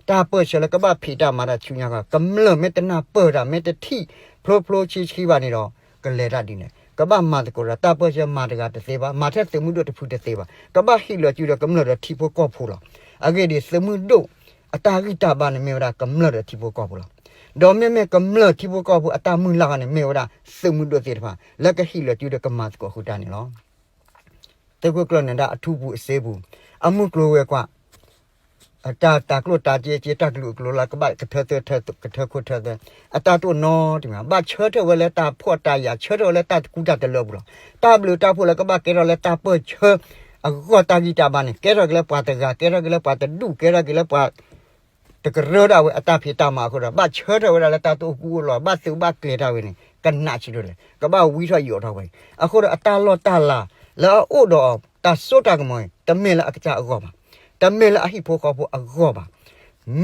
တၢ်ပၢၢ်ဆၢလၢကဘၣ်ဖံးတၢ်မၤတၢ်ဆူညါခီ ကမျၢၢ်မ့ၢ်တနၢ်ပၢၢ်တၢ် မ့ၢ်တထံၣ်ဖျိဖျိဆံဆံဘၣ်န့ၣ်ဒီး ကလဲၤတၢ်ဒ်န့ၣ် ကဘၣ်မၤသကိးဒီးတၢ်ပၢၢ်ဆၢမၤတဂၤတသ့ဘၣ်, မၤထဲသုးမုၢ်ဒိၣ်တဖုတသ့ဘၣ်, ကဘၣ်ဟ့ၣ်လီၤစုဒီးကမျၢၢ်ဒီးထံဖိကီၢ်ဖိလီၤ. အဂ့ၢ်ဒ်အံၤ သုးမုၢ်ဒိၣ်အတၢ်ဂံၢ်တၢ်ဘါန့ၣ်မ့ၢ်ဝဲဒၣ်ကမျၢၢ်ဒီးထံဖိကီၢ်ဖိလီၤ. ဒီးမ့မ့ၢ်ကမျၢၢ်ထံဖိကီၢ်ဖိအတၢ်မုၢ်လၢ်န့ၣ် မ့ၢ်ဝဲဒၣ်သုးမုၢ်ဒိၣ်သ့ၣ်တဖၣ် လၢကဟ့ၣ်လီၤစုဒီးကမၤသကိးဃုာ်တၢ်န့ၣ်လီၤ. သုးခိၣ်ကျၢၢ်နၢၤဒါအထူပူၤအစ့ပူၤ အမုၢ်ကျိၤဝဲၤကွာ် အတၢ်တၤကျိၣ်တၤစ့က့ တၢ်ကလုာ်အကျိၤလၢကဘၣ်ကထၢသၢထၢ ကထၢခိၣ်ထၢသၢ အတၢ်တအိၣ်နီတမံၤ ဘၣ်ဆၢထၢၣ်ဝဲလၢတၢ်ဖှီၣ်တၢ်ယာ် ဆၢထၢၣ်ဝဲလၢတၢ်တကူတၢ်တလၢပူၤလီၤ. တၢ်ဘျုးတၢ်ဖှိၣ်လၢကဘၣ်ကဲထီၣ်လၢတၢ်ပၢၢ်ဆၢအဂီၢ်တၢ်ဂံၢ်တၢ်ဘါန့ၣ် ကဲထီၣ်က့ၤလၢပှၤတဂၤ ကဲထီၣ်က့ၤလၢပှၤတဒူၣ် ကဲထီၣ်က့ၤလၢပှၤ တကရၢဒၣ်ဝဲအတၢ်ဖံးတၢ်မၤအဃိဒီး ဘၣ်ဆၢထၢၣ်ဝဲဒၣ်လၢတၢ်တအိၣ်ကူအိၣ်လီၤ ဘၣ်သုးဘၣ်ကျဲၤတၢ်ဝဲန့ၣ် ကနးဆံးဒိၣ်လဲၣ် ကဘၣ်ဝံထီၣ်ယိးထီၣ်ဝဲအံၤ အဃိဒီးအတၢ်လီၢ်တၢ်လၤလၢအအိၣ်ဒီးတၢ်စိတၢ်ကမီၤအံၤ တမ့ၢ်လၢအကစၢ်အဂီၢ်ဘၣ်, တမ့ၢ်လၢအဟံၣ်ဖိဃီဖိအဂီၢ်ဘၣ်,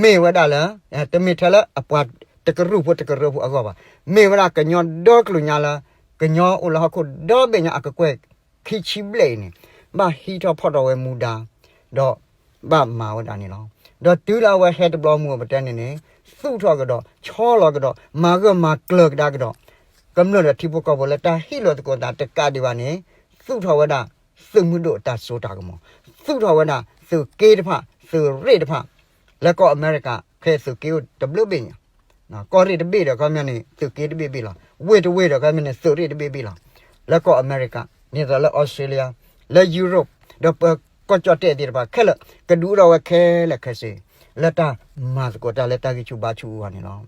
မ့ၢ်ဝဲဒၣ်လၢ တမ့ၢ်ထဲလၢအပှၤတကရူၢ်ဖိတကရၢဖိအဂီၢ်ဘၣ်, မ့ၢ်ဝဲဒၣ်ကညီဒီကလုာ်ညါလၢ ကညီအိၣ်လၢဟီၣ်ခိၣ်ဒီဘ့ၣ်ညါအကကွဲၢ် ခံဆံဘျဲၣ်အံၤန့ၣ် ဘၣ်ဟံးထီၣ်ဖီၣ်ထီၣ်ဝဲမူဒါ ဒီးဘၣ်မၤဝဲဒၣ်န့ၣ်လီၤ. ဒီးတုၤလၢအဝဲဟဲတဘျီမူအပတဲန့ၣ်န့ၣ် သူၣ်ထီၣ်ကဒီး ဆီလီၤကဒီး မၤဂၢၢ်မၤကျၢၤကဒါကဒီး ကမျၢၢ်ဒီးထံဖိကီၢ်ဖိလၢတၢ်ဟ့ၣ်လီၤသကိးသးတကးဒံးဘၣ်န့ၣ် သူၣ်ထီၣ်ဝဲဒၣ် သုးမုၢ်ဒိၣ်အတၢ်စိတၢ်ကမီၤ, သူၣ်ထီၣ်ဝဲဒၣ်သုးက့တဖၣ် သုးရ့ၣ်တဖၣ် လၢကီၢ်အမဲရကၤ ခဲအံၤသုးက့အိၣ်တဘျုးဘ့ၣ်ညါ ကီၢ်ရ့ၣ်တဘ့ၣ်ဒီးခီမ့ၢ်န့ၣ် သုးက့တဘ့ၣ်ဘ့ၣ်လီၤ. ဝ့ၢ်တဝ့ၢ်ဒီးခီမ့ၢ်န့ၣ် သုးရ့ၣ်တဘ့ၣ်ဘ့ၣ်လီၤ. လၢကီၢ်အမဲရကၤ ဒ်သိးလၢအီစထြ့လယါ လၢယူရိၣ် ဒီးပကီၢ်ကၠီၣ်တဲၣ်သ့ၣ်တဖၣ်ခဲလၢာ် ကဒုးအိၣ်ထီၣ်ဝဲခဲလၢာ်ခဲဆ့ လၢတၢ်မၤသကိးတၢ်လၢတၢ်ဂံၢ်ဆူၣ်ဘါဆူၣ်အဂီၢ်န့ၣ်လီၤ.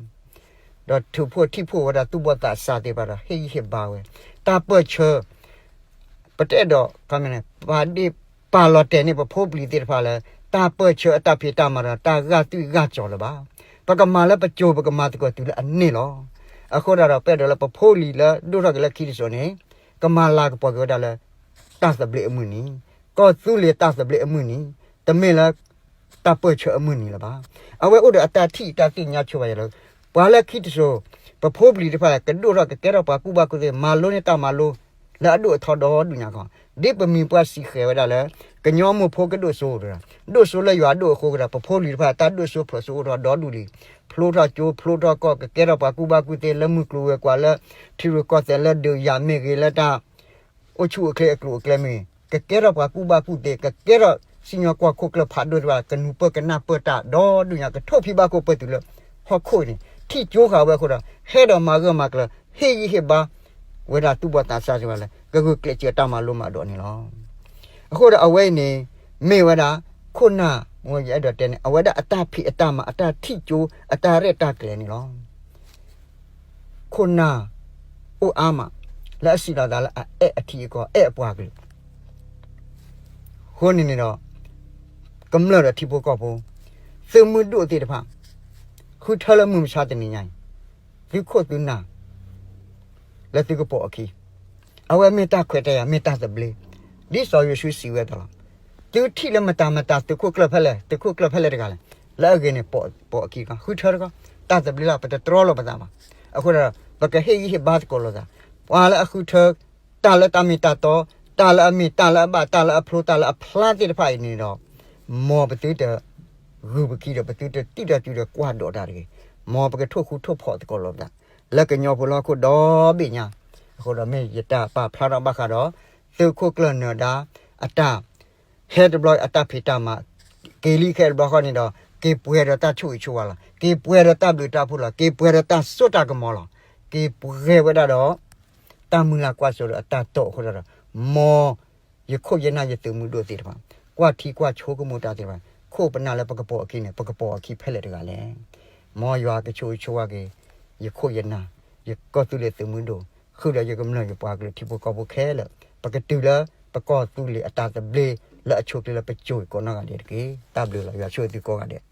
ဒီးထုးဖှိၣ်ထံၣ်ဖှိၣ်ဝဲဒၣ်သူၣ်ဘီၣ်သးစၢ်သ့ၣ်တဖၣ်ဒီး ဟ့ၣ်ဂံၢ်ဟ့ၣ်ဘါဝဲ တၢ်ပၢၢ်ဆၢ ပတအဲၣ်ဒိး ပာ်ဒ့ၣ်ပာ်လီၤတဲာ်န့ၢ်ပဖိပလံၤသ့ၣ်တဖၣ်လၢ တၢ်ပၢၢ်ဆၢအတၢ်ဖံးတၢ်မၤဒီး တၢ်ဂာ်သွံၣ်ဂာ်စီၤလၢၤဘၣ်. ပကမၤလၢပစိၤ ပကမၤသကိးတုၤလၢအန့ၢ်လီၤ. အဃိသတးဒီး ပအဲၣ်ဒိးလၢပဖိလံၤလၢဒိၣ်ထီၣ်က့ၤလၢခံတစိၤန့ၣ် ကမၤလၤကပီၤက့ၤဝဲဒၣ်လၢ တၢ်သဘျ့အမုၢ်နံၤ, ကီၢ်သူလ့ၤတၢ်သဘျ့အမုၢ်နံၤ, တမ့ၢ်လၢ တၢ်ပၢၢ်ဆၢအမုၢ်နံၤလၢၤဘၣ်. အဝဲအိၣ်ဒီးအတၢ်ထံၣ်တၢ်သ့ၣ်ညါဆိပာ်ယဲလၢ ပှၤလၢခံတစိၤ ပဖိပလံၤတဖၣ် ကဒိၣ်ထီၣ်ကကဲထီၣ်ပှၤကူၣ်ဘၣ်ကူၣ်သ့ မၤလိန့ၢ်တၢ်မၤလိ လၢအဒိၣ်အထီဒီဒူၣ်ညါခီ, ဒ်ပမံၤပှၢ်စံးဃဲၤဝဲဒၣ်လၢ ကညီမိၢ်ဖိကဒိၣ်စိဒီး ဒိၣ်စိလၢယွၤဒိၣ်အဃိဒီး ပဖိလံၤတဖၣ် တၢ်ဒိၣ်စိဖျိးစိအိၣ်ထီၣ်ဒီဒူၣ်လံ. ဖျိထီၣ်ကၠိ ဖျိထီၣ်ကီၢ် ကကဲထီၣ်ပှၤကူၣ်ဘၣ်ကူၣ်သ့ လၢမုၢ်ကျိၤဝဲၤကွာ် လၢထံရူၢ်ကီၢ်သဲး လၢဒုးယၤမ့ၢ်ဂ့ၤ လၢတၢ် အိၣ်ဆူၣ်အိၣ်ချ့အကျိၤအကျဲမ့ၢ်ဂ့ၤ ကကဲထီၣ်ပှၤကူၣ်ဘၣ်ကူၣ်သ့ ကကဲထီၣ်စံၣ်ညီၣ်ကွီၢ်ခိၣ်ကျၢၢ်ဖးဒိၣ်သ့ၣ်တဖၣ် ကနၢ်ပၢၢ်ကနၢ်ပၢၢ်တၢ်ဒီဒူၣ်ညါ ကထိၣ်ဖံးဘၣ်ခိၣ်ပၢၢ်တုၤလၢဟီၣ်ခိၣ်အံၤန့ၣ် ထံၣ်ကၠိဃာ်ဝဲအဃိဒီး ဟဲဒီးမၤဂၢၢ်မၤကျၢၤ ဟ့ၣ်ဂံၢ်ဟ့ၣ်ဘါ ဝဲဒၣ်သူၣ်ဘီၣ်သးစၢ်စ့ၢ်ကီးလၢ ကဂုာ်ကျဲးစၢးတၢ်မၤလိမၤဒိးန့ၣ်လီၤ. အဃိဒီးအဝဲအံၤန့ၣ် မ့ၢ်ဝဲဒၣ် ခိၣ်နၢ် ယအဲၣ်ဒိးတဲန့ၣ် အဝဲဒၣ်အတၢ်ဖံးအတၢ်မၤ အတၢ်ထံၣ်ကၠိ အတၢ်ရဲၣ်တၢ်ကျဲၤန့ၣ်လီၤ. ခိၣ်နၢ် အိၣ်အါမး လၢအစံးလီၤသးလၢအအဲၣ်အထံအကီၢ် အဲၣ်အပှၤကလုာ် အဃိန့ၣ်န့ၣ်ဒီး ကမျၢၢ်ဒီးထံဖိကီၢ်ဖိ သုးမုၢ်ဒိၣ်သ့ၣ်တဖၣ် ဃုထၢလၢမုၢ်မဆါတနံၤညါအံၤ သုခိၣ်သုနၢ် လၢသုကပိာ်အခံ အဝဲမ့ၢ်တၢ်ခွဲးတၢ်ယာ် မ့ၢ်တၢ်သဘျ့ ဒ်စီၤယိၤၡူစံးဝဲအသိးလီၤ. သုထံၣ်လၢမတၤမတၤ သုးခိၣ်ကျၢၢ်ဖဲလဲၣ် သုးခိၣ်ကျၢၢ်ဖဲလဲၣ်တဂၤလဲၣ် လၢအဂ့ၤန့ၣ် ပိာ်အခံတခီ ဃုထၢတခီ တၢ်သဘျ့လီၤ ပတတြီလိာ်ပသးဘၣ်. အဃိဒီး ပကဟ့ၣ်ဂံၢ်ဟ့ၣ်ဘါသကိးလိာ်သး ပှၤလၢအဃုထၢ တၢ်လၢတၢ်မ့ၢ်တၢ်တီ တၢ်လၢအမ့ၢ်တၢ်လၢအဘၣ် တၢ်လၢအဖျိ တၢ်လၢအဖျါသ့ၣ်တဖၣ်အံၤန့ၣ်ဒီး မ်ပသုတဂုာ်ပခံဒီး ပသုတတံၢ်တၢ်စုဒီးကွၢ်ဒိးတၢ်တဂ့ၤ. မ်ပကထိၣ်ဃူထိၣ်ဖိးသကိးလိာ်ပသး လၢကညီဖိလၢဟီၣ်ခိၣ်ဒီဘ့ၣ်ညါ. အဃိဒီးမ့ၢ်ယတၢ်ပာ်ဖျါထီၣ်ဘၣ်ဃးဒီး သုးခိၣ်ကျၢၢ်နၢၤဒါ အတၢ် ဟဲတဘျီအတၢ်ဖံးတၢ်မၤ က့ၤလံခဲတဘျီဃီန့ၣ်ဒီး က့ၤပှဲၤဒီးတၢ်ဆိၣ်ဂ့ၤဆိၣ်ဝါလီၤ. က့ၤပှဲၤဒီးတၢ်ဘျုးတၢ်ဖှိၣ်လီၤ. က့ၤပှဲၤဒီးတၢ်စိတၢ်ကမီၤလီၤ. က့ၤပှဲၤဝဲဒၣ်ဒီး တၢ်မုၢ်လၢ်ကွၢ်စိဒီးအတၢ်တိာ်အဃိဒီး မ်ယခိၣ်ယနၢ်ယသုးမုၢ်ဒိၣ်သ့ၣ်တဖၣ် ကွၢ်ထံကွၢ်ဆိကမိၣ်တၢ်သ့ၣ်တဖၣ် ခိၣ်ပနၢ်လၢပကပိာ်အခံန့ၣ် ပကပိာ်အခံဖဲလဲၣ်တဂၤလဲၣ်. မ်ယွၤကဆိၣ်ဂ့ၤဆိၣ်ဝါက့ၤ ယခိၣ်ယနၢ် ယကီၢ်သူလ့ၤသုးမုၢ်ဒိၣ် ဃုာ်ဒီးယကမျၢၢ်ယပှၤကလုာ်ထံဖိကီၢ်ဖိခဲလၢာ် ပကတုၤလၢ ပကီၢ်သူလ့ၤအတၢ်သဘျ့လၢအဆိအချ့လၢပစိၤကိးနီၢ်ဂၤဒဲးတက့ၢ်. တၢ်ဘျုးလီၤ. ယွၤဆိၣ်ဂ့ၤသုကိးဂၤဒဲး.